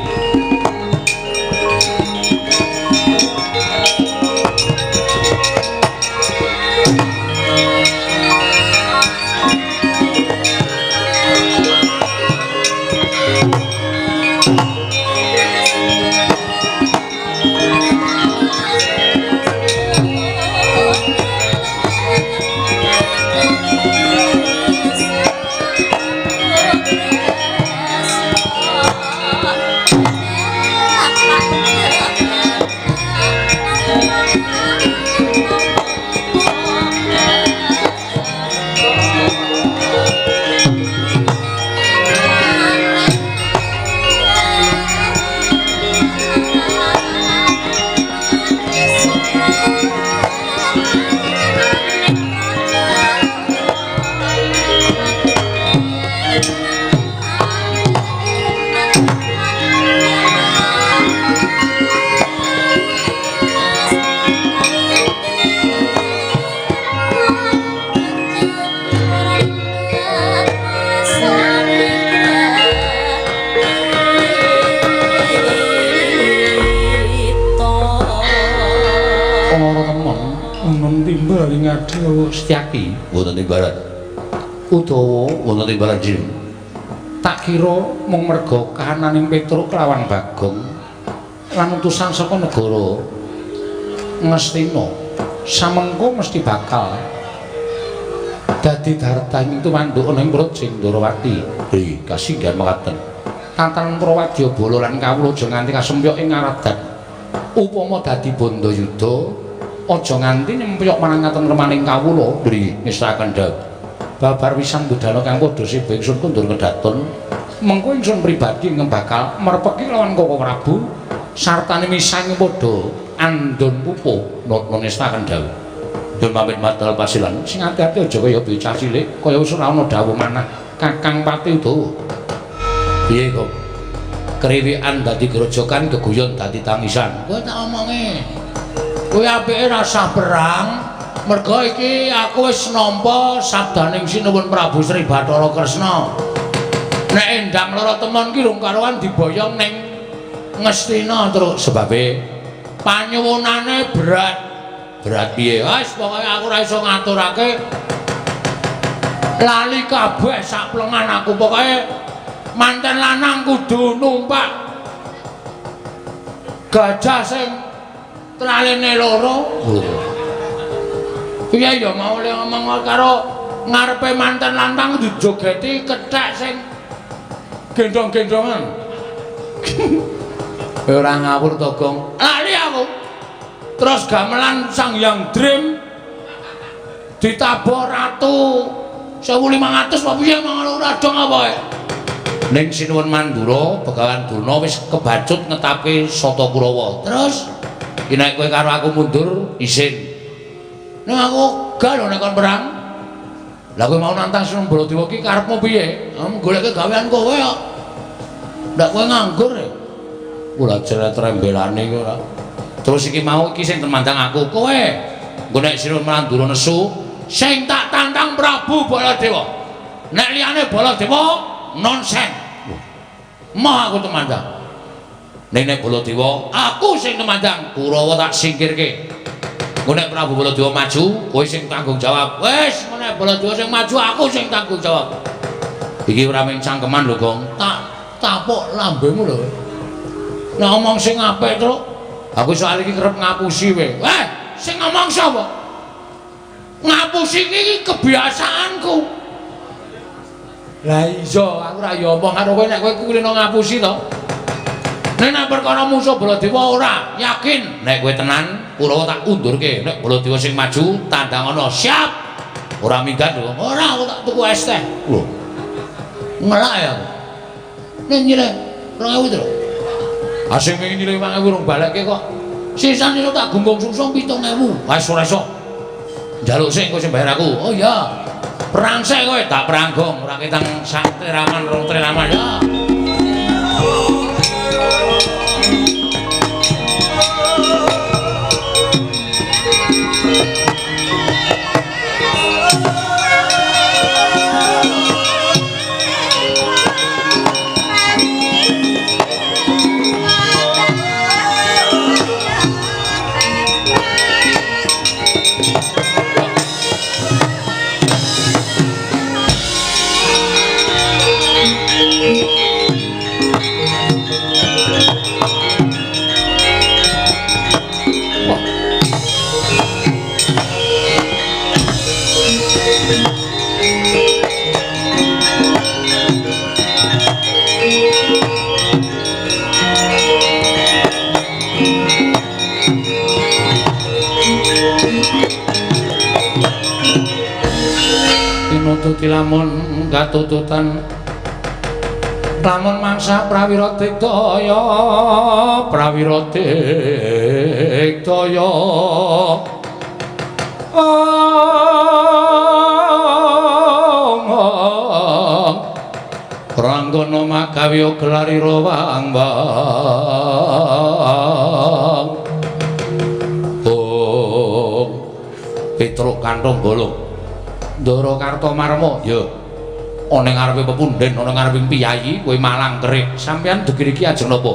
Balingadya Setyaki wonten ing barat. Udawa wonten ing barat Jim. Tak kira mung merga kahananing Petruk kelawan Bagong lan utusan saka negara Ngastina samengko mesti bakal dadi dartanying tumanduk ana ing Praja Ndorowati. Ri kasinggihan mekaten. Tatanan Prawadya bala lan kawula aja nganti kasempyok ing ngaradan. Upama dadi bandayuda aja nganti nyempyok marang katentremaning kawula. Ri ngestaken dawuh. Babar wisan budana kang padha seba ingsun kundur kedaton. Mengko ingsun pribadi ingkang bakal merpeki lawan Koko Prabu sartane misah ing padha andon pupuh. Nata ngestaken dawuh. Nyuwun pamit madal pasilan. Sing ati-ati aja kaya bocah cilik, kaya wis ora ana dawuh manah Kakang Pati Udawa. Piye kok? Kriwikan dadi grojokan, geguyon dadi tangisan. Kowe tak omongi. Kowe apike rasah perang, merga iki aku wis nampa sabdaning Sinuwun Prabu Sri Bathara Kresna. Nek Endang Lara Temon ki rung karuan diboyong ning Ngastina terus sebabe panyuwunane berat. Berat piye? Wis pokoke aku ora iso ngaturake. Lali kabeh sak plengan aku pokoke manten lanang kudu numpak gajah sing traline loro. Piye ya mau le ngomong karo ngarepe manten lanang dijogeti kethek sing gendong-gendongan. Kowe ora ngawur to, Gong? Lali aku. Terus gamelan Sang Hyang Dream ditabuh ratu 1500 apa piye mang ora dong apa e? Ning Sinuwun Mandura Begawan Durna wis kebacut ngetapke Sata Kurawa. Terus iki nek kowe karo aku mundur isin. Ning aku gak lho nek kon perang. Lah kowe mau nantang Sinuwun Baladewa ki karepmu piye? Goleke gawean kowe kok. Ndak kowe nganggur e. Ora jret-rembelane iki ora. Terus iki mau iki sing temandang aku kowe. Engko nek Sinuwun Mandura nesu sing tak tantang Prabu Baladewa. Nek liyane Baladewa nonsen. Moh aku temandang. Ning nek Baladewa aku sing temandang, Kurawa tak singkirke. Engko nek Prabu Baladewa maju, kowe sing tanggung jawab. Wis, nek Baladewa sing maju aku sing tanggung jawab. Iki ora mung cangkeman lho, Gong. Tak tapuk lambemu lho. Nek ngomong sing apik, Truk. Aku soal iki kerep ngapusi kowe. Weh, sing ngomong sapa? Ngapusi iki kebiasaanku. Lah iya, aku ora ya omong karo kowe nek kowe kulino ngapusi to. Nek nek perkara musuh Baladewa ora, yakin. Nek kowe tenan, Kurawa tak undurke. Nek Baladewa sing maju, tandang ana. Siap. Ora minggat lho. Ora, aku tak tuku es teh. Lho. Ngelak ya aku. Nek nyileh 2000 to. Ah sing wingi nyileh 5000 rung balekke kok. Sisane tak gunggung sungsung 7000. Wis ora iso. Njaluk sik engko sing bayar aku. Oh iya. Perang sik kowe, tak perang gong, ora ketang sak teraman rong teraman ya. Tinututi lamun katututan lamun mangsa prawira digdaya prawira digdaya Ranggana magawe gelarira wang-wang. Oh Petruk kanthong bolong Ndara Kartomarma ya ana ing ngarepe pepunden ana ngarepe piyayi kowe malang kerik sampeyan dugi riki ajeng napa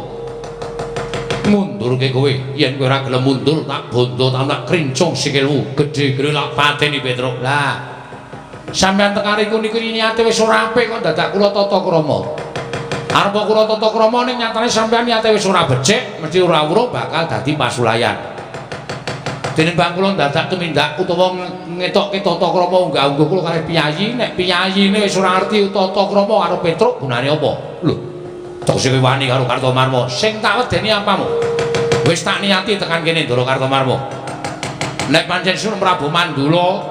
Mundurke kowe, yen kowe ora gelem mundur tak bondo tak krincung sikilmu, gedhe-gedhe tak pateni Petruk. Lah, sampeyan tekan riku niku niate wis ora apik kok dadak kula tata krama. Arep kula tata krama ning nyatane sampeyan niate wis ora becik, mesti ora weruh bakal dadi pasulayan. Tinimbang kula dadak tumindak utawa ngetokke tata krama unggah-ungguh kula kalih piyayi, nek piyayine wis ora ngerti tata krama karo Petruk gunane apa? Lho, tegese kowe wani karo Kartomarma. Sing tak wedeni apamu? Wis tak niati tekan kene Ndara Kartomarma. Nek pancen Sun Prabu Mandula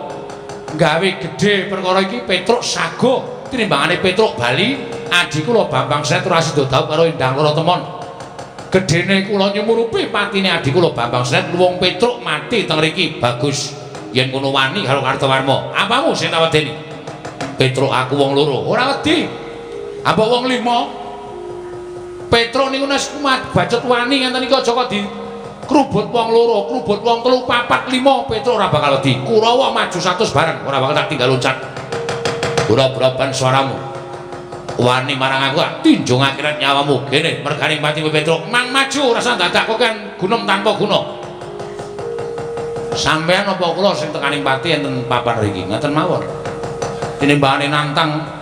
gawe gedhe perkara iki Petruk sago tinimbangane Petruk bali adi kula Bambang Senet ora sida dhaup karo Endang Loro Temon. Gedhene kula nyumurupi patine adi kula Bambang Senet luwung Petruk mati teng riki. Bagus yen kono wani karo Kartowarma. Apamu sing tak wedeni? Petruk aku wong loro. Ora wedi. Apa wong lima? Petruk niku nek kumat bacut wani ngenten iki aja kok di krubut wong loro, krubut wong telu, papat, lima, Petruk ora bakal wedi. Kurawa maju 100 bareng ora bakal tak tinggal loncat. Ora braban suaramu. Wani marang aku tak tinjung akhirat nyawamu. Kene mergane patimu Petruk, mang maju rasa dadak kok kan gunem tanpa guna. Sampeyan apa kula sing tekaning pati enten papan riki? Ngaten mawon. Tinimbangane nantang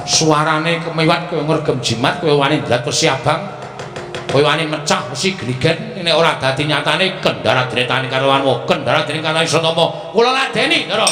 suarane kemiwat kowe ngregem jimat, kowe wani ndrat wesi abang, kowe wani mecah wesi gligen, nek ora dadi nyatane kendara dene tani karo kendara dene karo Satama. Kula ladeni, Ndara.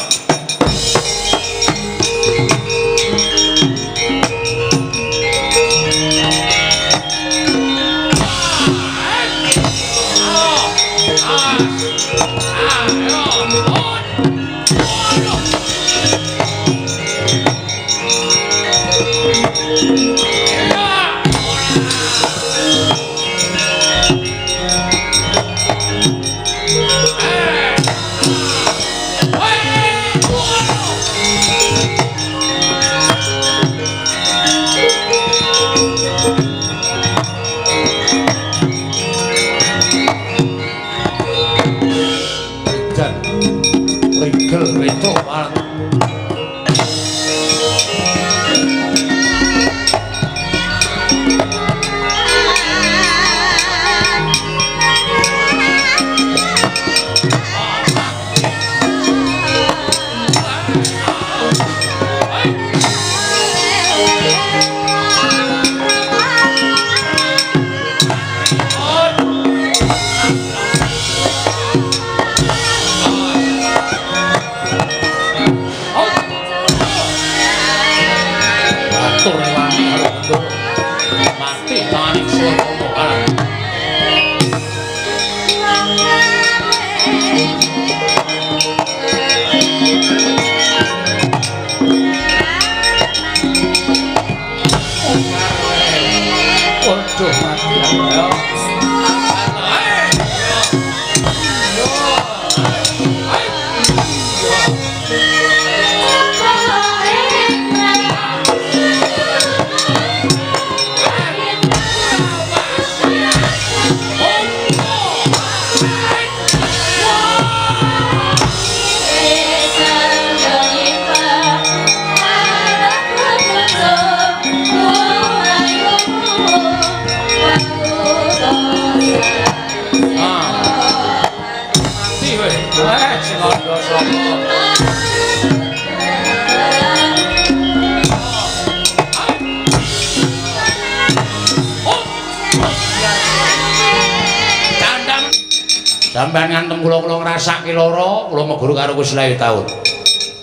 Sampeyan ngantem kula kula ngrasake lara, kula meguru karo kowe selawe taun.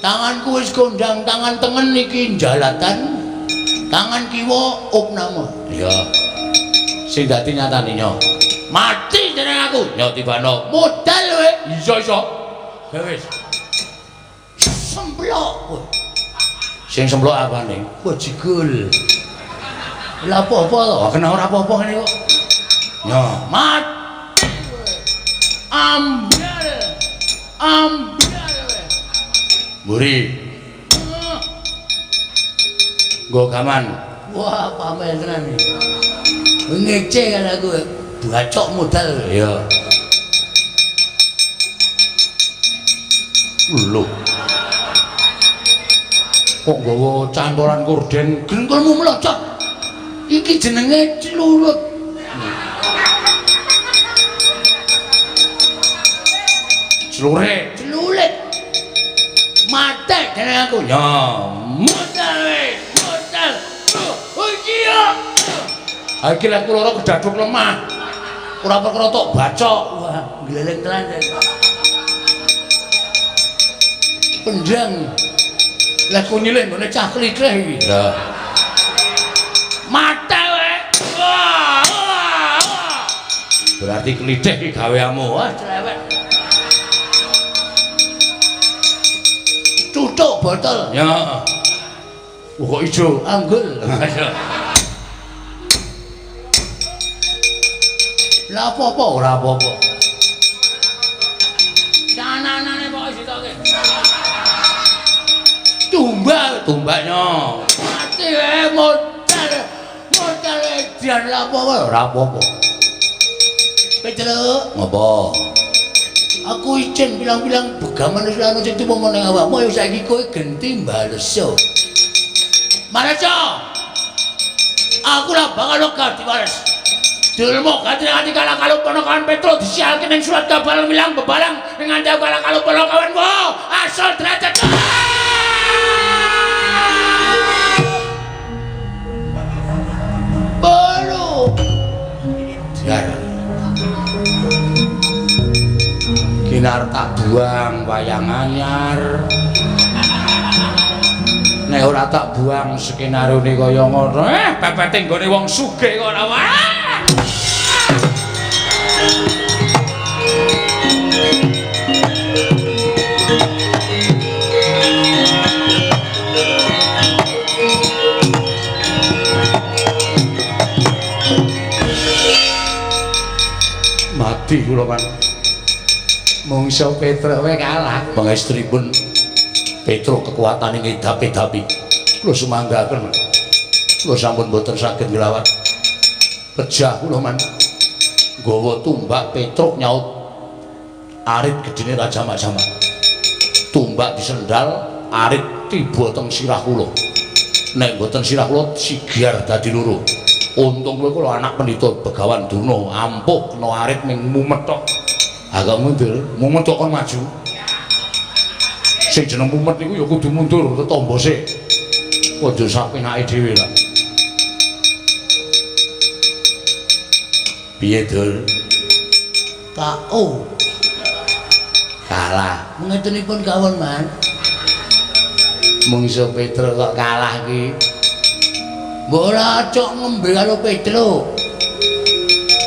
Tanganku wis kondang, tangan tengen iki jalatan, tangan kiwa opname. Iya. Sing dadi nyatane nyo. Mati jeneng aku. Nyo tibano. Modal kowe. Iya iso. Ya wis. Semplok kowe. Sing semplok apane? Bajigul. Lah apa-apa to? Kena ora apa-apa ngene kok. Nyo, mati. Ambyar. Ambyar. Mburi. Nggo gaman. Wah, pamer tenan iki. Ngece kan aku. Bacok modal. Iya. Lho. Kok nggawa cantolan korden? Gengkulmu mlocot. Iki jenenge clurut. Clurit. Clurit. Mate jeneng aku. Ya, modal we, modal. Oh iya. Ha iki lek kula kedaduk lemah. Ora perkara tok bacok. Wah, gleleng tenan. Pendang. Lah ku nyilih nggone cah klithih iki. Lah. Mate we. Wah, wah, wah. Berarti klithih iki gaweanmu. Wah, cerewet. Tutuk botol. Ya. Wah, kok ijo? Anggul. Lah apa-apa ora apa-apa. Cananane pokoke sitoke. Tumbak, tumbaknya. Mati wae modal. Modal edian lah apa-apa ora apa-apa. Petruk, ngopo? Aku izin bilang-bilang begaman wis ana sing tumo ning awakmu ya saiki kowe genti baleso. Baleso. Aku lah bakal lega diwales. Dulmu ganti nganti kalah kalau ponokan Petro disialke ning surat kabar milang bebalang nganti kalah kalau ponokan wo asal derajat. Baru. Diar. Kinar tak buang wayang anyar. Nek ora tak buang skenarione kaya ngono, pepete nggone wong sugih kok ora wae. Mati kula kan. Mungso Petruk wae kalah. Pangestripun Petruk kekuatane ngedapi-dapi. Kula sumanggaken. Kula sampun boten saged nglawan. Pejah kula man. Nggawa tumbak Petruk nyaut arit gedene Raja Jamak-jamak. Tumbak disendal, arit tiba teng sirah kula. Nek mboten sirah kula sigar dadi loro. Untung kula anak pendhita Begawan Durna, ampuh kena arit ming mumet tok. Agak mundur, mumet kok kon maju. Sing jeneng mumet niku ya kudu mundur tetombo sik. Aja sak penake dhewe lah. Piye, Dul? KO. Kalah. Mengetenipun kawon, Man. Mungso Petruk kok kalah iki. Mbok ora cok ngombe karo Petruk.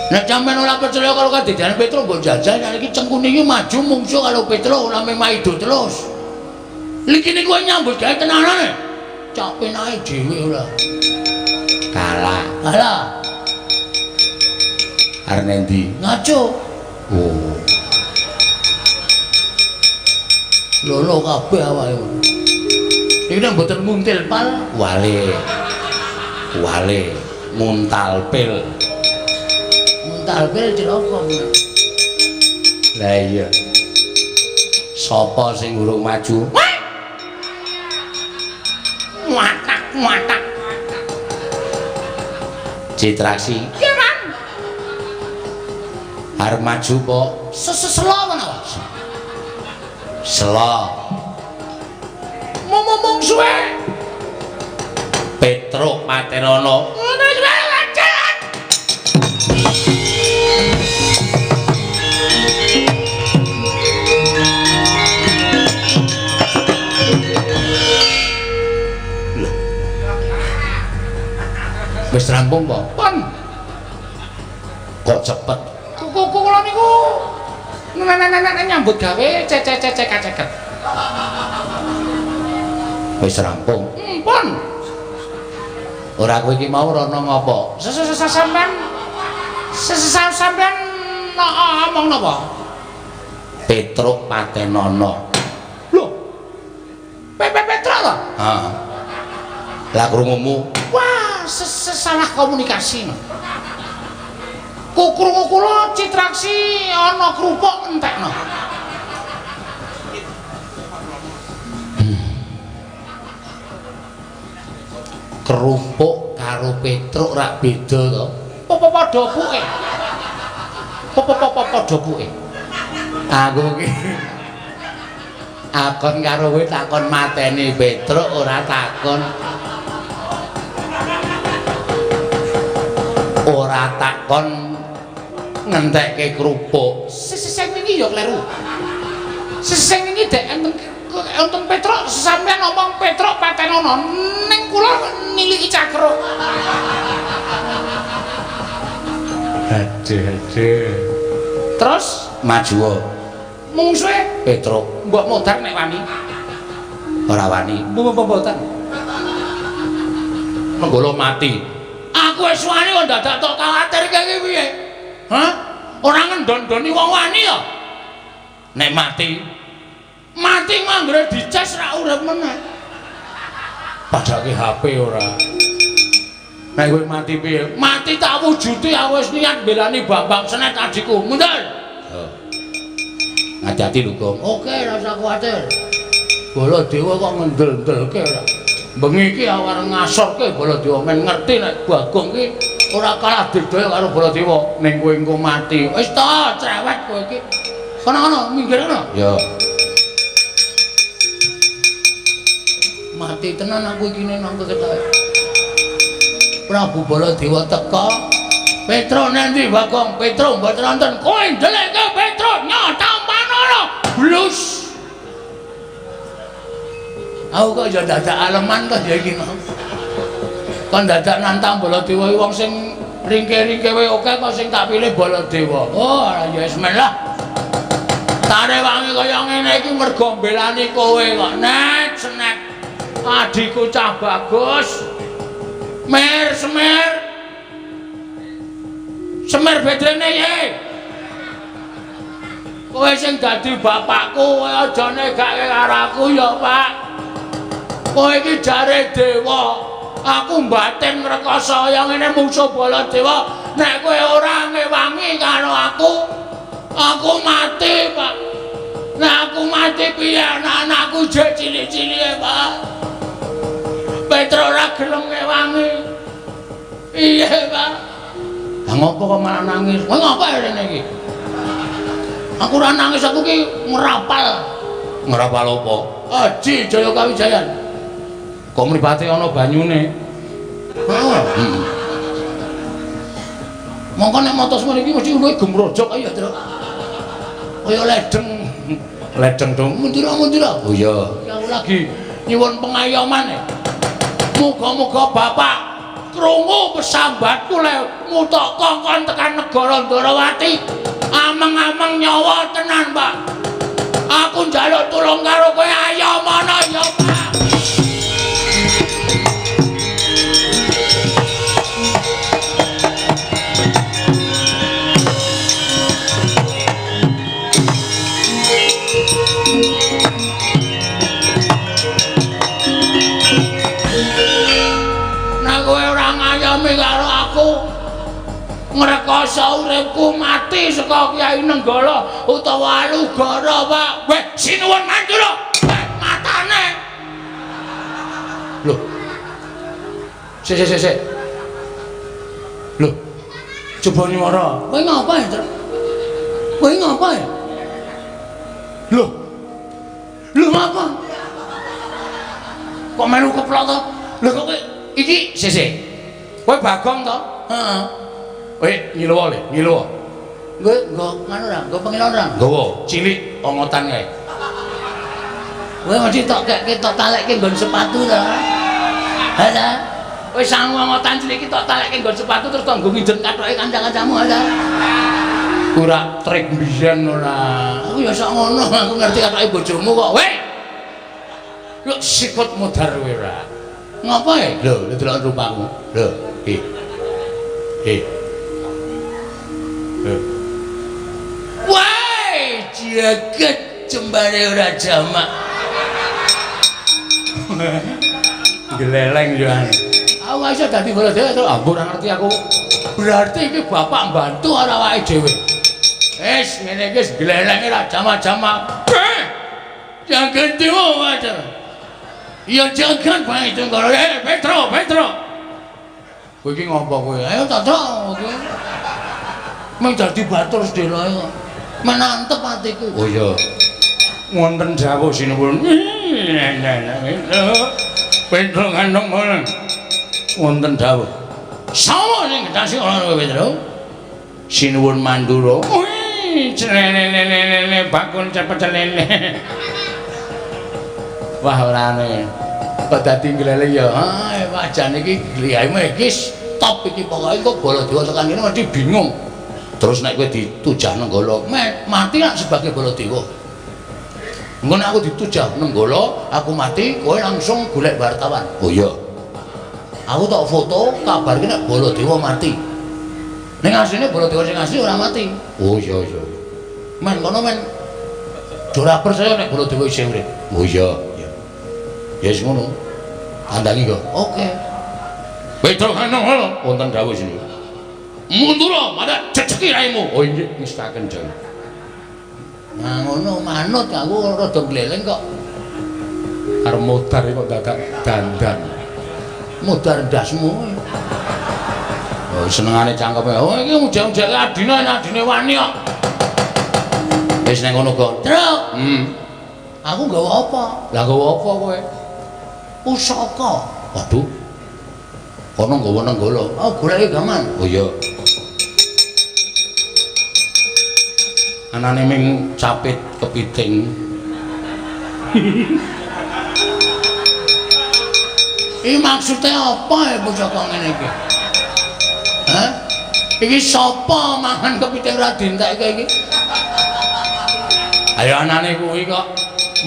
Nek sampean ora percaya karo kadidane Petruk mbok jajal nek iki cengkune iki maju mungsuh karo Petruk ora mung maido terus. Liki niku nyambut gawe tenanan. Cok penake dhewe ora. Kalah. Kalah. Arep endi? Ngaco. Oh. Lolo kabeh awake. Iki nek mboten muntil pal wale. Wale muntal pil. Muntal pil cilaka. Lah iya. Sapa sing urung maju? Watak watak. Citraksi. Iya, Man. Arep maju po? Seselo menawa. Selo. Mumung suwe. Petruk Matenono. Wis rampung po? Pun. Kok cepet? Kuku kula niku nenek-nenek nyambut gawe cecek-cecek. Wis rampung. Pun. Ora kowe iki mau rono ngopo? Sampean sampean omong napa? Petruk Patenono. Lho. Petruk to? Heeh. Lah krungumu? Wah, salah komunikasi. Krungu kula Citraksi ana krupuk entekno. Kerupuk karo Petruk rak beda to? Apa padha puke? Apa padha puke? Aku iki Akon karo kowe takon mateni Petruk ora takon. Ora takon ngentekke kerupuk. Sing wingi ya kleru. Sing wingi dek enten Petruk sampeyan ngomong Petruk patenono ning kula niliki cakruk. Aduh aduh. Terus maju mungsuhe Petruk. Mbok modar nek wani. Ora wani. Mboten. Nenggala mati. Aku wis wani kok dadak tok kawatir iki piye? Hah? Ora ngendon-ndoni wong wani ya? Nek mati, mati manggere dicas ra urip meneh. Padake HP ora. Nek kowe mati piye? Mati tak wujuti aku wis niat mbelani Bambang Senet adikku. Mundur. Hati-hati lho, Gong. Oke, rasa kuwatir. Baladewa kok ngendel-ndelke ora. Bengi iki aku arep ngasorke Baladewa men ngerti nek Bagong iki ora kalah digdaya karo Baladewa. Ning kowe engko mati. Wis ta, cerewet kowe iki. Kono-kono, minggir kono. Ya. Mati tenan aku iki nang ketoke. Prabu Baladewa teka. Petro nanti Bagong, Petro mboten nonton. Kowe ndelekke Petro nyata manono. Blus. Aku kok ya dadak aleman to ya iki mau. Kon dadak nantang Baladewa wong sing ringke-ringke wae oke kok sing tak pilih Baladewa. Oh, ya wis men lah. Tarewangi kaya ngene iki mergo mbelani kowe kok. Nek senek adikku cah bagus. Mer semer. Semer bedrene ye. Kowe sing dadi bapakku, kowe aja negake karo aku ya, Pak. Kowe iki jare dewa. Aku mbatin ngrekasa kaya ngene mungsuh Baladewa. Nek kowe ora ngewangi karo aku, aku mati, Pak. Nek aku mati piye anak-anakku jek cilik-cilike, Pak. Petro ora gelem ngewangi. Iya, Pak. Lah ngopo kok malah nangis? Kowe ngopo rene iki? Aku ora nangis, aku ki ngrapal. Ngrapal apa? Aji Jaya Kawijayan. Kok mripate ana banyune? Heeh. Mongko nek mata semene iki mesti luwih gemrojok kaya Truk. Kaya ledeng. Ledeng dong. Mundura-mundura. Oh iya. Aku lagi nyuwun pengayoman. Muga-muga bapak krungu pesambatku le mutok kongkon tekan negara Ndorowati. Ameng-ameng nyawa tenan, Pak. Aku njaluk tulung karo kowe, ayo mono ya, Pak. Nek kowe ora ngayomi karo aku, ngrekoso uripku mati saka Kyai Nenggala utawa Alugara, Pak. Weh, sinuwun Mandura. Weh, matane. Lho. Sik sik sik. Lho. Coba nyuwara. Kowe ngapa ya, Truk? Kowe ngapa ya? Lho. Lho ngapa? Kok melu keplok to? Lho kok kowe iki sik sik. Kowe Bagong to? Heeh. Kowe ngiluwa le, ngiluwa. Kowe nggo ngono ora? Nggo pengilon ora? Nggawa, cilik ongotan kae. Kowe mesti tok kekke tok talekke nggon sepatu to. Ha ta? Kowe sangu ongotan cilik iki tok talekke nggon sepatu terus tok nggo nginjen kathoke kanca-kancamu ha ta? Ora trik mbiyen ora. Aku ya sok ngono, aku ngerti kathoke bojomu kok. Weh. Lho sikut modar kowe ora. Ngapa e? Lho, lho delok rupamu. Lho, iki. Iki. Wah, jagat jembare ora jamak. Geleleng yo. Aku iso dadi Baladewa to. Aku ora ngerti aku. Berarti iki bapak mbantu ora awake dhewe. Wis ngene iki wis glelenge ora jamak-jamak. Jagat dewa wajar. Ya jagat bae Tunggara. Petro, Petro. Kowe iki ngopo kowe? Ayo tak trok kowe. Mung dadi batur sedheloe kok. Menantep atiku. Oh iya. Wonten dawuh sinuwun. Petro gandong wonten dawuh. Sapa sing gedhasi ana kowe Petro? Sinuwun Mandura. Celelelelele bakun cepet celele. Wah ora aneh. Kok dadi gleleng ya. Ha, wajane iki gliyahmu iki stop iki pokoke kok Baladewa tekan kene mesti bingung. Terus nek kowe ditujah Nenggala, mati nak sebagai Baladewa. Engko nek aku ditujah Nenggala, aku mati, kowe langsung golek wartawan. Oh iya. Aku tak foto kabarke nek Baladewa mati. Ning asline Baladewa sing asli ora mati. Oh iya iya. Men kono men ora percaya nek Baladewa isih urip. Oh iya. Ya wis ngono. Tandangi kok. Oke. Petro Nenggala wonten dawuh sini. Mundura madak jejeki raimu. Oh inggih ngestaken jane. Nah ngono manut aku rada gleleng kok. Arep modar kok dadak dandan. Modar ndasmu. Oh senengane cangkeme. Oh iki ujang-ujake adine adine wani kok. Wis nang ngono kok. Truk. Aku nggawa apa? Lah nggawa apa kowe? Pusaka. Waduh. Kono nggawa Nenggala. Oh goleki gaman. Oh iya. Anane ming capit kepiting. Iki maksude apa ya pusaka ngene iki? Hah? Iki sapa mangan kepiting ora dientekke iki? Ayo anane kuwi kok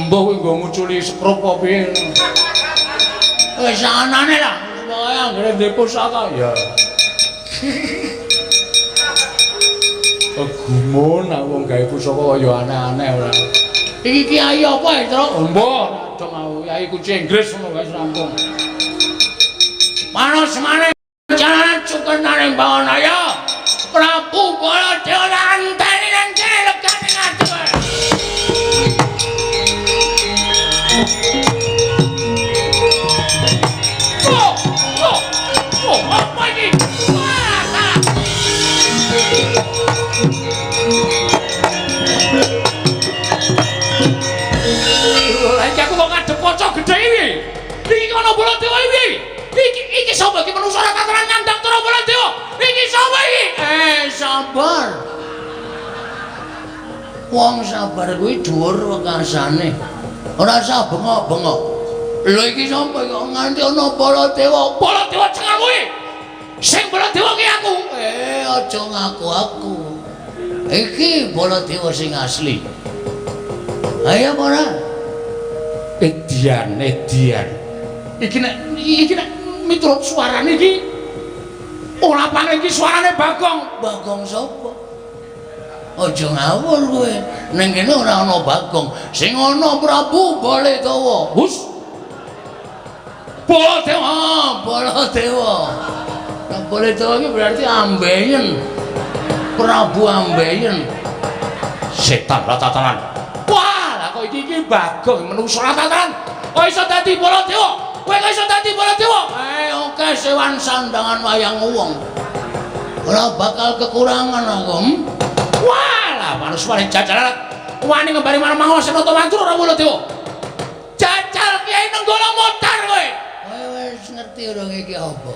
mbuh kuwi nggo nguculi sekrup apa piye. Wis anane lah, pokoke anggere ndek pusaka ya. Gumun aku wong gawe pusaka kaya aneh-aneh ora. Iki kiai apa ya, Truk? Mbuh, dong aku kiai kunci Inggris ngono wis rampung. Panas maneh jalan cukenane Bawanaya. Prabu Baladewa anteni nang kene legane ngadu. Oh, oh, oh, apa iki? Wah, iki aku kok ngadep kaca gedhe iki. Iki ana Baladewa iki. Iki sapa iki manungsa ora kataran nyandang cara Baladewa. Iki sapa iki? Sabar. Wong sabar kuwi dhuwur wekasane. Ora usah bengok-bengok. Lho iki sapa kok nganti ana Baladewa? Baladewa cengal kuwi. Sing Baladewa ki aku. Aja ngaku aku. Iki Baladewa sing asli. Ayo ora? Edian, edian. Iki nek miturut suarane iki ora paling iki suarane Bagong. Bagong sapa? Aja ngawur kowe. Ning kene ora ana Bagong. Sing ana Prabu Baladewa. Hus. Baladewa, Baladewa. Nah, Baladewa iki berarti ambeien. Prabu ambeien. Setan ratatanan. Wah, lah kok iki Bagong menungso ratatanan. Kok iso dadi Baladewa? Kowe kok iso dadi Baladewa? Oke sewan sandangan wayang wong. Ora bakal kekurangan aku. Wah, lah manuswane jajalan wani ngembari marang Mangasenata Mandura ora Baladewa. Jajal Kiai Nenggala modar kowe. Kowe wis ngerti urung iki apa?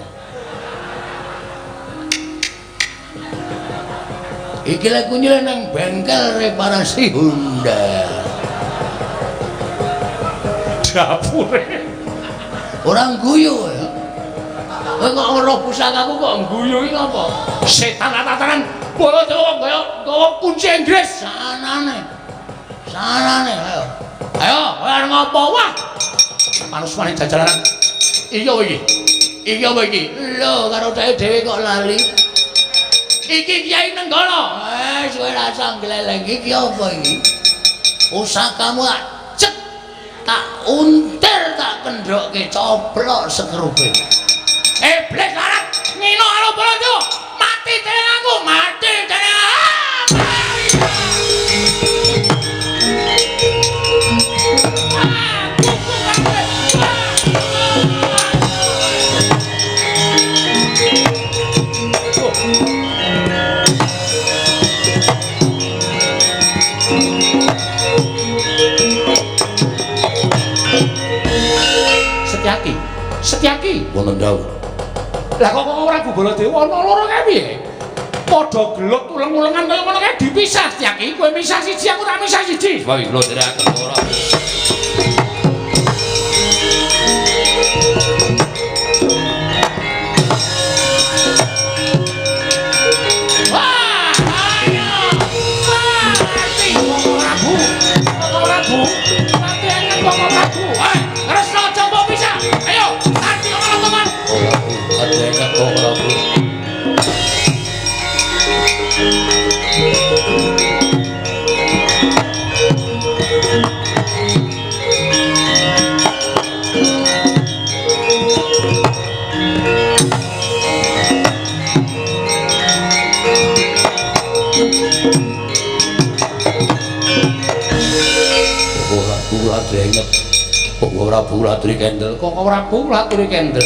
Iki lek kunyile nang bengkel reparasi Honda. Dapure. Ora guyu ya. Kowe kok ora pusakaku kok guyu iki apa? Setan tataran Baladewa kaya gawa kunci Inggris. Sanane. Sanane ayo. Ayo, kowe arep ngopo? Wah. Manuswane jajalan. Iki apa iki? Iki apa iki? Lho, karo dheweke dhewe kok lali. Iki Kiai Nenggala. Kowe rasa gleleng iki apa iki? Pusakamu tak cek, tak untir, tak kendhokke coplok sekrupe. Iblis larat ngino karo Baladewa. Mati dening aku, mati dening aku. Wonten dawuh. Lah kok Koko Prabu Baladewa ana loro kae piye? Padha gelut uleng-ulengan kaya ngono kae dipisah. Setyaki kowe misah siji aku tak misah siji. Wah, kula nderekaken ora. Wah, ayo. Wah, mati Koko Prabu. Koko Prabu, mati Koko Prabu. Hei, Kresna aja mbok pisah. Ayo, mati karo teman. Ora Bu, adengan Koko Prabu. Koko Prabu latri kendel. Koko Prabu latri kendel.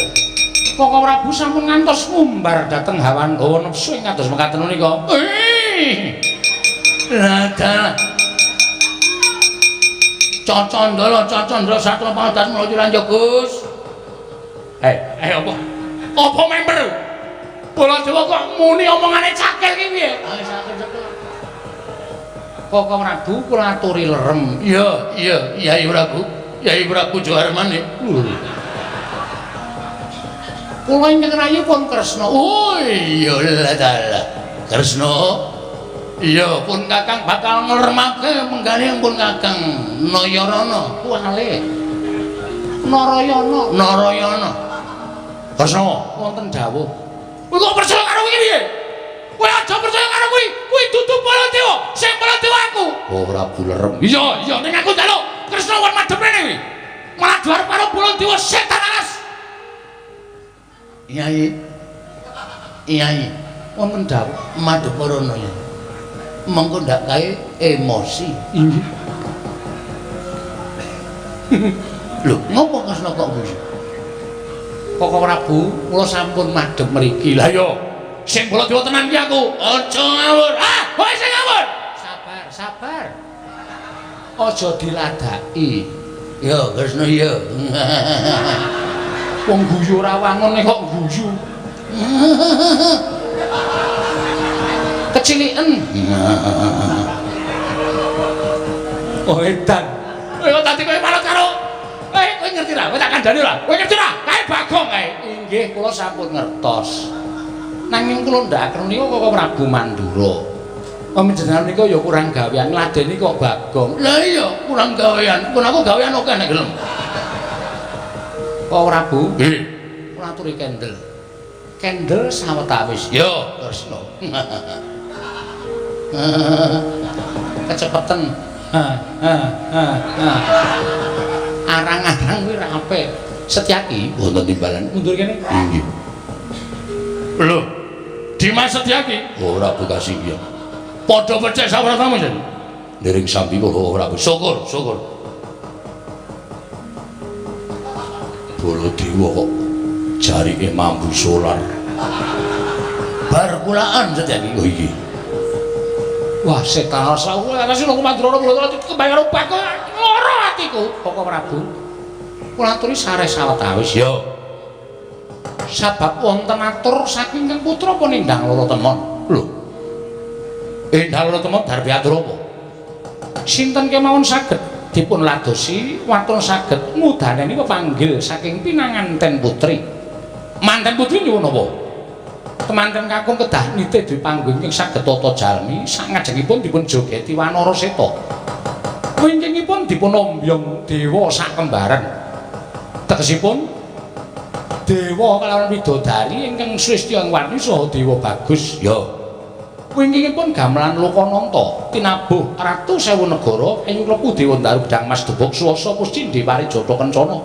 Koko Prabu sampun ngantos ngumbar dhateng hawa hawa nepsu ing kados mekaten menika. Lah dalah. Cacandala cacandala satu pangadas menuju lanjut Gus. Apa? Apa member? Baladewa kok muni omongane cakil ki piye? Koko Prabu kula aturi lerem. Iya, iya, Yai Prabu. Yai Prabu Jawarmane. Kula ingkang rayi pun Kresna. Oh iya lah dalah. Kresna. Iya, pun Kakang bakal ngleremake menggane pun Kakang Nayarana. Kuwale. Narayana. Narayana. Kresna, wonten dawuh. Kowe kok percaya karo kuwi piye? Kowe aja percaya karo kuwi. Kuwi dudu Baladewa, sing Baladewa aku. Oh, Prabu lerem. Iya, iya, ning aku njaluk Kresna won madhep rene kuwi. Malah diarep karo Baladewa setan alas. Yai. Yai, wonten dawuh madhep rono ya. Mengko ndak kae emosi. Inggih. Lho, ngopo Kresna kok guyu? Koko Prabu, kula sampun madhep mriki. Lah iya, sing Baladewa tenan ki aku. Aja ngawur. Ah, kowe sing ngawur. Sabar, sabar. Aja diladaki. Ya, Kresna ya. Wong guyu ora wangun kok guyu. Keciliken. Oh edan. Kowe kok dadi kowe manut karo kowe ngerti ra? Kowe tak kandhani ora? Kowe ngerti ra? Kae Bagong kae. Inggih, kula sampun ngertos. Nanging kula ndakaken niku Koko Prabu Mandura. Panjenengan niku ya kurang gawean, ngladeni kok Bagong. Lah iya, kurang gawean. Pun aku gawean akeh nek gelem. Koko Prabu, nggih. Kula aturi kendel. Kendel sawetawis. Yo, Kresna. Kecepeten. Arang-arang kuwi ra apik. Setyaki wonten timbalan mundur kene. Inggih. Lho, Dimas Setyaki? Ora Prabu Kasinggihan. Padha becik sawratamu jen. Niring sambi kula Prabu. Syukur, syukur. Baladewa kok jarike mambu solar. Bar kulaan Setyaki. Oh iki. Wah, setan sawu atase lho Mandura kula kebayang karo Bagong lara atiku. Koko Prabu. Kula aturi sareh sawetawis. Yo. Sabab wonten atur saking Kang Putra pun Endang Loro Temon. Lho. Endang Loro Temon darbe atur apa? Sinten kemawon saged dipun ladosi waton saged ngudaneni pepanggil saking pinanganten putri. Manten putri nyuwun apa? Temanten kakung kedah nitih dwi panggung ing saged tata jalmi sangajengipun dipun jogeti wanara seta. Wingkingipun dipun ombyong dewa sakembaran. Tegesipun dewa kalawan widodari ingkang srestya ing warni saha dewa bagus. Ya. Wingkingipun gamelan Lokananta tinabuh ratu sewu negara ing klebu dewa ndaru gedang mas debok swasa puscindhe parijata kencana.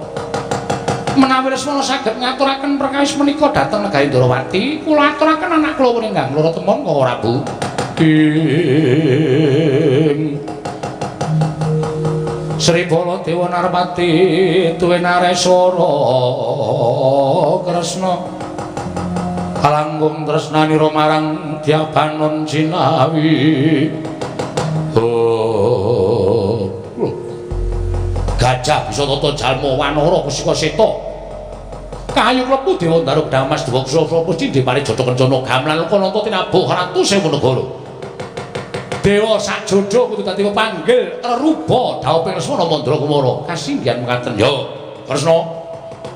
Menawi Lesmana saged ngaturaken perkawis menika dhateng negari Ndrawati, kula aturaken anak kula Wringgang Loro Temon Koko Prabu. Ing Sri Baladewa Narpati tuwe nareswara Kresna kalangkung tresnanira marang Dyabanon Jinawi. Oh, gajah bisa tata jalma wanara pusika seta. Kayu klepu Dewa Ndaru Damas Dewa Kusasa Pusti Parijata Kencana gamelan Lokananta tinabuh ratu sewu negara. Dewa sakjodo kudu dadi pepanggil reruba dhawuhing Lesmana Mandra Kumara. Kasinggihan mekaten ya Kresna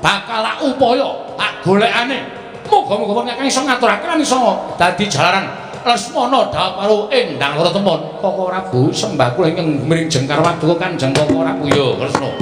bakal tak upaya tak golekane. Muga-muga wong kang iso ngaturake lan iso dadi jalaran Lesmana dhawuh karo Endang Loro Temon. Koko Prabu sembah kula ingkang miring jengkar waduka Kanjeng Koko Prabu ya Kresna.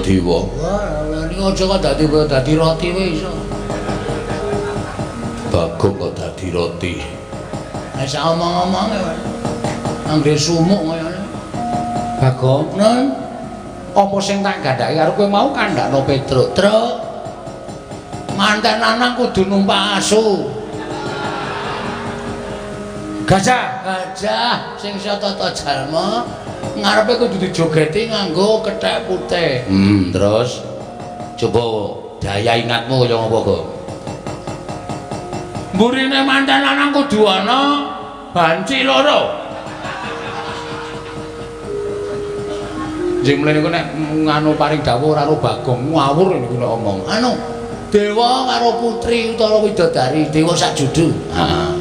Dewa. Wah, niku aja kok dadi roti wae iso. Bagong kok dadi roti. Lah sak omong-omonge wae. Anggere sumuk kayane. Bagong, Nen, apa sing tak gandhake karo kowe mau kandhakno Petruk? Truk. Manten lanang kudu numpak asu. Gajah, gajah sing iso tata jalma ngarepe kudu dijogeti nganggo kethek putih. Terus coba daya ingatmu kaya ngapa, Gong? Mburine manten lanang kudu ana banci loro. Jeng mlene niku nek nganu paring dawuh ora karo Bagong ngawur niku nek omong. Anu, dewa karo putri utawa widodari, dewa sak judu. Heeh.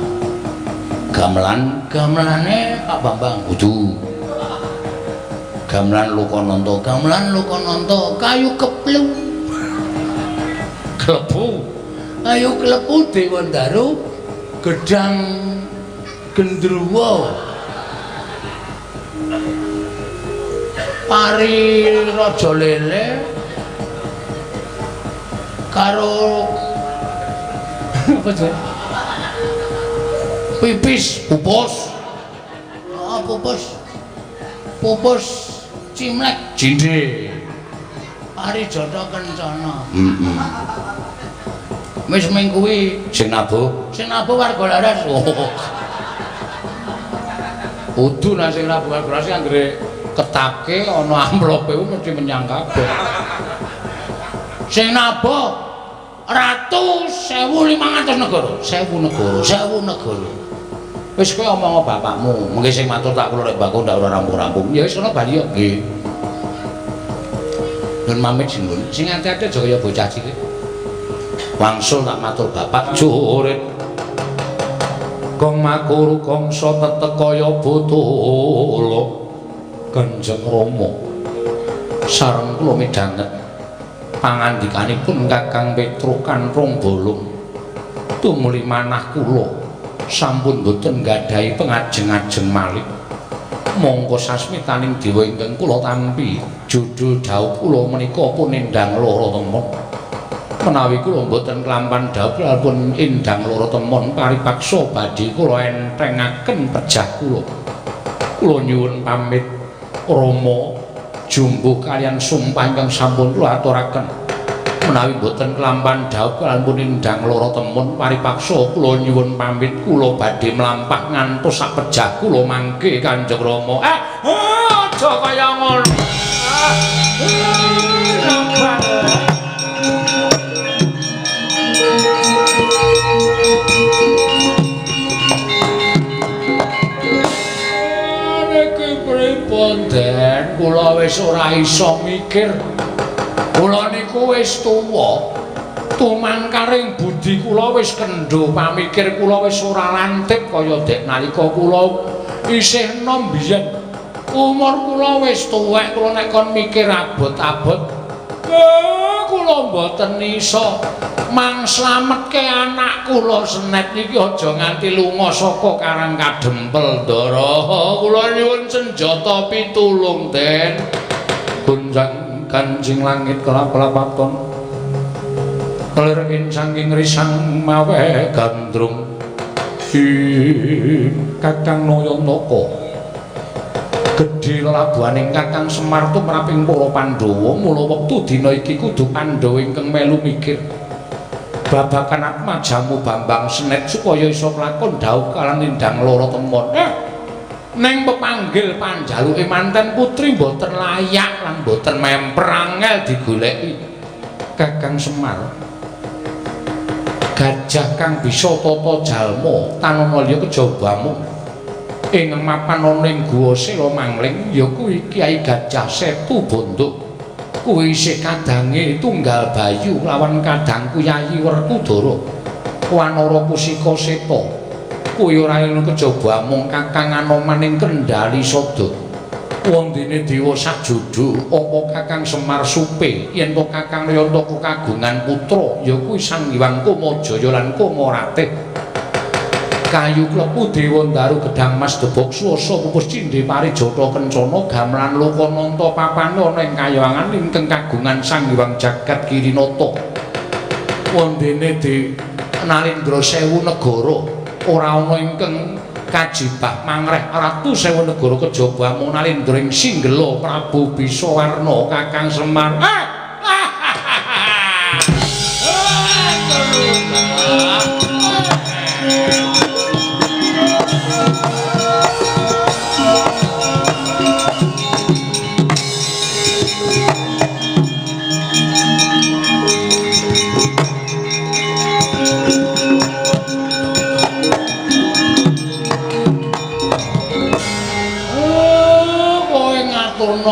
Gamelan, gamelane Pak Bambang. Kudu. Gamelan Lokananta, gamelan Lokananta, kayu keplu. Klepu. Kayu klepu Dewa Ndaru, gedang gendruwo. Pari Raja Lele karo apa jenenge? Pipis, pupus. Oh, pupus. Pupus cimlek cindhe. Parijata Kencana. Heeh. Wis ming kuwi sing nabuh, sing nabuh warga laras. Oh. Kudu nek sing nabuh warga laras anggere ketake ana amplope kuwi mesti menyang kabeh. Sing nabuh ratu 1500 negara, 1000 negara, 1000 negara. Wis kowe omong bapakmu, mengke sing matur tak kula rek Bagong ndak ora rampung-rampung. Ya wis kono bali yo. Nggih. Nun pamit sing sing ati-ati aja kaya bocah cilik. Wangsul tak matur bapak jurit. Gong makuru kangsa tetek kaya botolo. Kanjeng Rama sareng kula midhanget pangandikanipun Kakang Petruk Kanrung Bolong tumuli manah kula sampun boten nggadahi pengajeng-ajeng malih mongko sasmitaning dewa ingkang kula tampi judul dhawuh kula menika pun Endang Loro Temon menawi kula boten klampan dhawuh pun Endang Loro Temon paripaksa badhe kula entengaken pejah kula. Kula nyuwun pamit Rama jumbuh kalian sumpah ingkang sampun kula aturaken menawi boten klampan dhawuh pun Endang Loro Temon paripaksa kula nyuwun pamit kula badhe mlampah ngantos sak pejah kula mangke Kanjeng Rama. Aja kaya ngono. Pripun Den, kula wis ora iso mikir. Kula niku wis tuwa. Tumangkaring budi kula wis kendho, pamikir kula wis ora lantip kaya dek nalika kula isih enom biyen. Umur kula wis tuwek, kula nek kon mikir abot-abot, kula mboten iso mang slametke anak kula Senet niki aja nganti lunga saka Karang Kadempel, Ndara. Kula nyuwun senjata pitulung, Den. Gonjang kanjing langit kelap-lapaton kelir saking risang mawe gandrung. Kakang Nayantaka Gedhe lelabuhaning Kakang Semar tumraping para Pandhawa, mula wektu dina iki kudu Pandhawa ingkang melu mikir babagan atmajamu Bambang Senet supaya iso nglakon dhawuh kalawan Endang Loro Temon. Neng pepanggil panjaluke manten putri mboten layak lan mboten memper angel digoleki. Kakang Semar gajah kang bisa tata jalma tanana liya kejabamu ing mapan ana ing Guwa Sela Mangling ya kuwi Kyai Gajah Setu Bondo. Kuwi isih kadange Tunggal Bayu lawan kadangku Yayi Werkudara Wanara Pusika Seta. Kuwi ora ana kejaba mung Kakang Anoman ing Kendhali Sada. Wondene dewa sajudu apa Kakang Semar supe yen to Kakang Nayantaka kagungan putra ya kuwi Sang Hyang Kamajaya lan Kamaratih. Kayu klepu dewa ndaru gedang mas debok swasa pupus cindhe parijata kencana gamelan lokananta papane ana ing kayangan ingkang kagungan Sang Hyang Jagat Kirinata. Wondene de Nalindra sewu negara ora ana ingkang kajibah mangreh ratu sewu negara kejaba mung Nalindra ing Singgela Prabu Bisawarna Kakang Semar.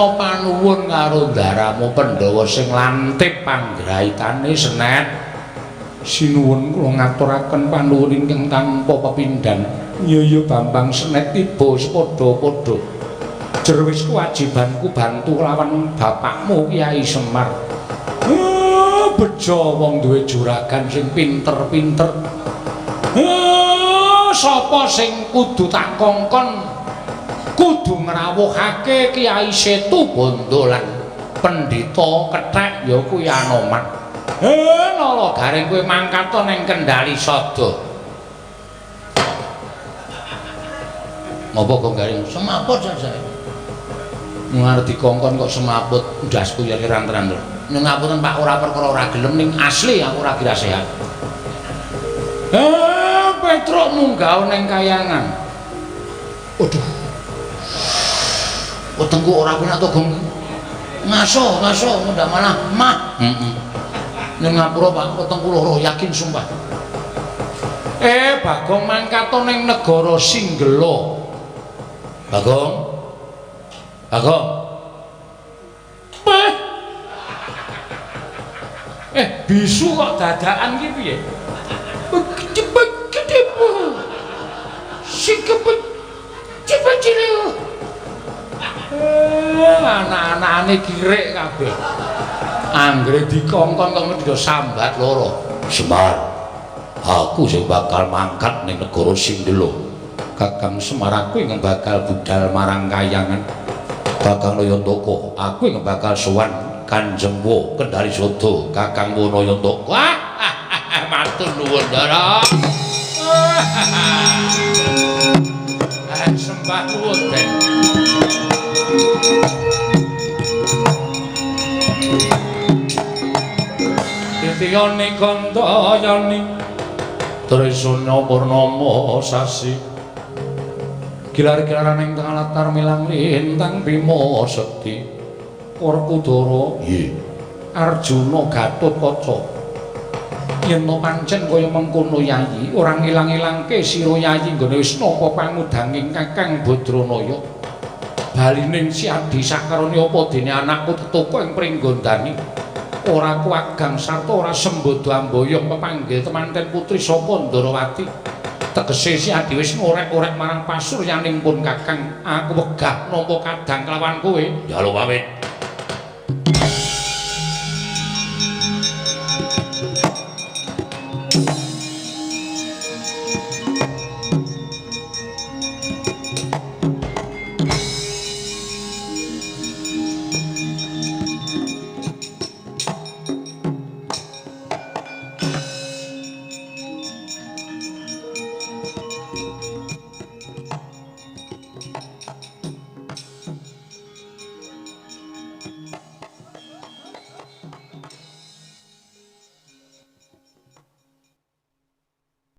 Panuwun karo ndaramu Pandhawa sing lantip panggraitane Senet. Sinuwun kula ngaturaken panuwun ingkang tanpa pepindhan. Ya ya Bambang Senet tiba sepadha-padha. Jer wis kewajibanku bantu lawan bapakmu Kyai Semar. Bejo wong duwe juragan sing pinter-pinter. Sapa sing kudu tak kongkon kudu ngrawuhake Kyai Setu Bondo lan Pendhita Kethek ya kuwi Anoman. Nala garing kowe mangkat ning Kendhali Sada. Ngopo kok garing semaput saja. Ngarep dikongkon kok semaput ndasku ya kirang-kirang. Ning ngapunten Pak ora perkara ora gelem ning asli aku ora kira sehat. Petruk munggah ning kayangan. Waduh. Wetengku ora penak to, Gong. Ngaso, ngaso, ndak malah mah. Heeh. Ning ngapura Pak, wetengku loro yakin sumpah. Bagong mangkat ning negara Singgela. Bagong. Bagong. Bisu kok dadakan ki piye? Anak-anake kirik kabeh. Anggere dikongkon kok mesti sambat loro. Semar, aku sing bakal mangkat ning negara Singgela. Kakang Semar aku ingkang bakal budal marang kayangan. Kakang Nayantaka, aku ingkang bakal sowan Kanjeng Wo Kendhali Sada, Kakang Wo Nayantaka. Matur nuwun, Ndara. Sembah nuwun, Den. Titiyani kandayani Trisuna purnama sasi gilar-gilaran ing tengah latar milang lintang Bima Sekti Werkudara nggih Arjuna Gatotkaca yen to pancen kaya mengkono Yayi ora ngilang-ilangke sira Yayi nggone wis nampa pangudanging Kakang Badranaya balining si Adi sakarone apa dene anakku tetoko ing pringgondani ora kuwagang sarta ora sembodo amboyong pepanggil temanten putri saka Ndarawati tegese si Adi wis ngorek-orek marang pasuryaning pun Kakang aku wegah nampa kadang kelawan kowe njaluk pamit.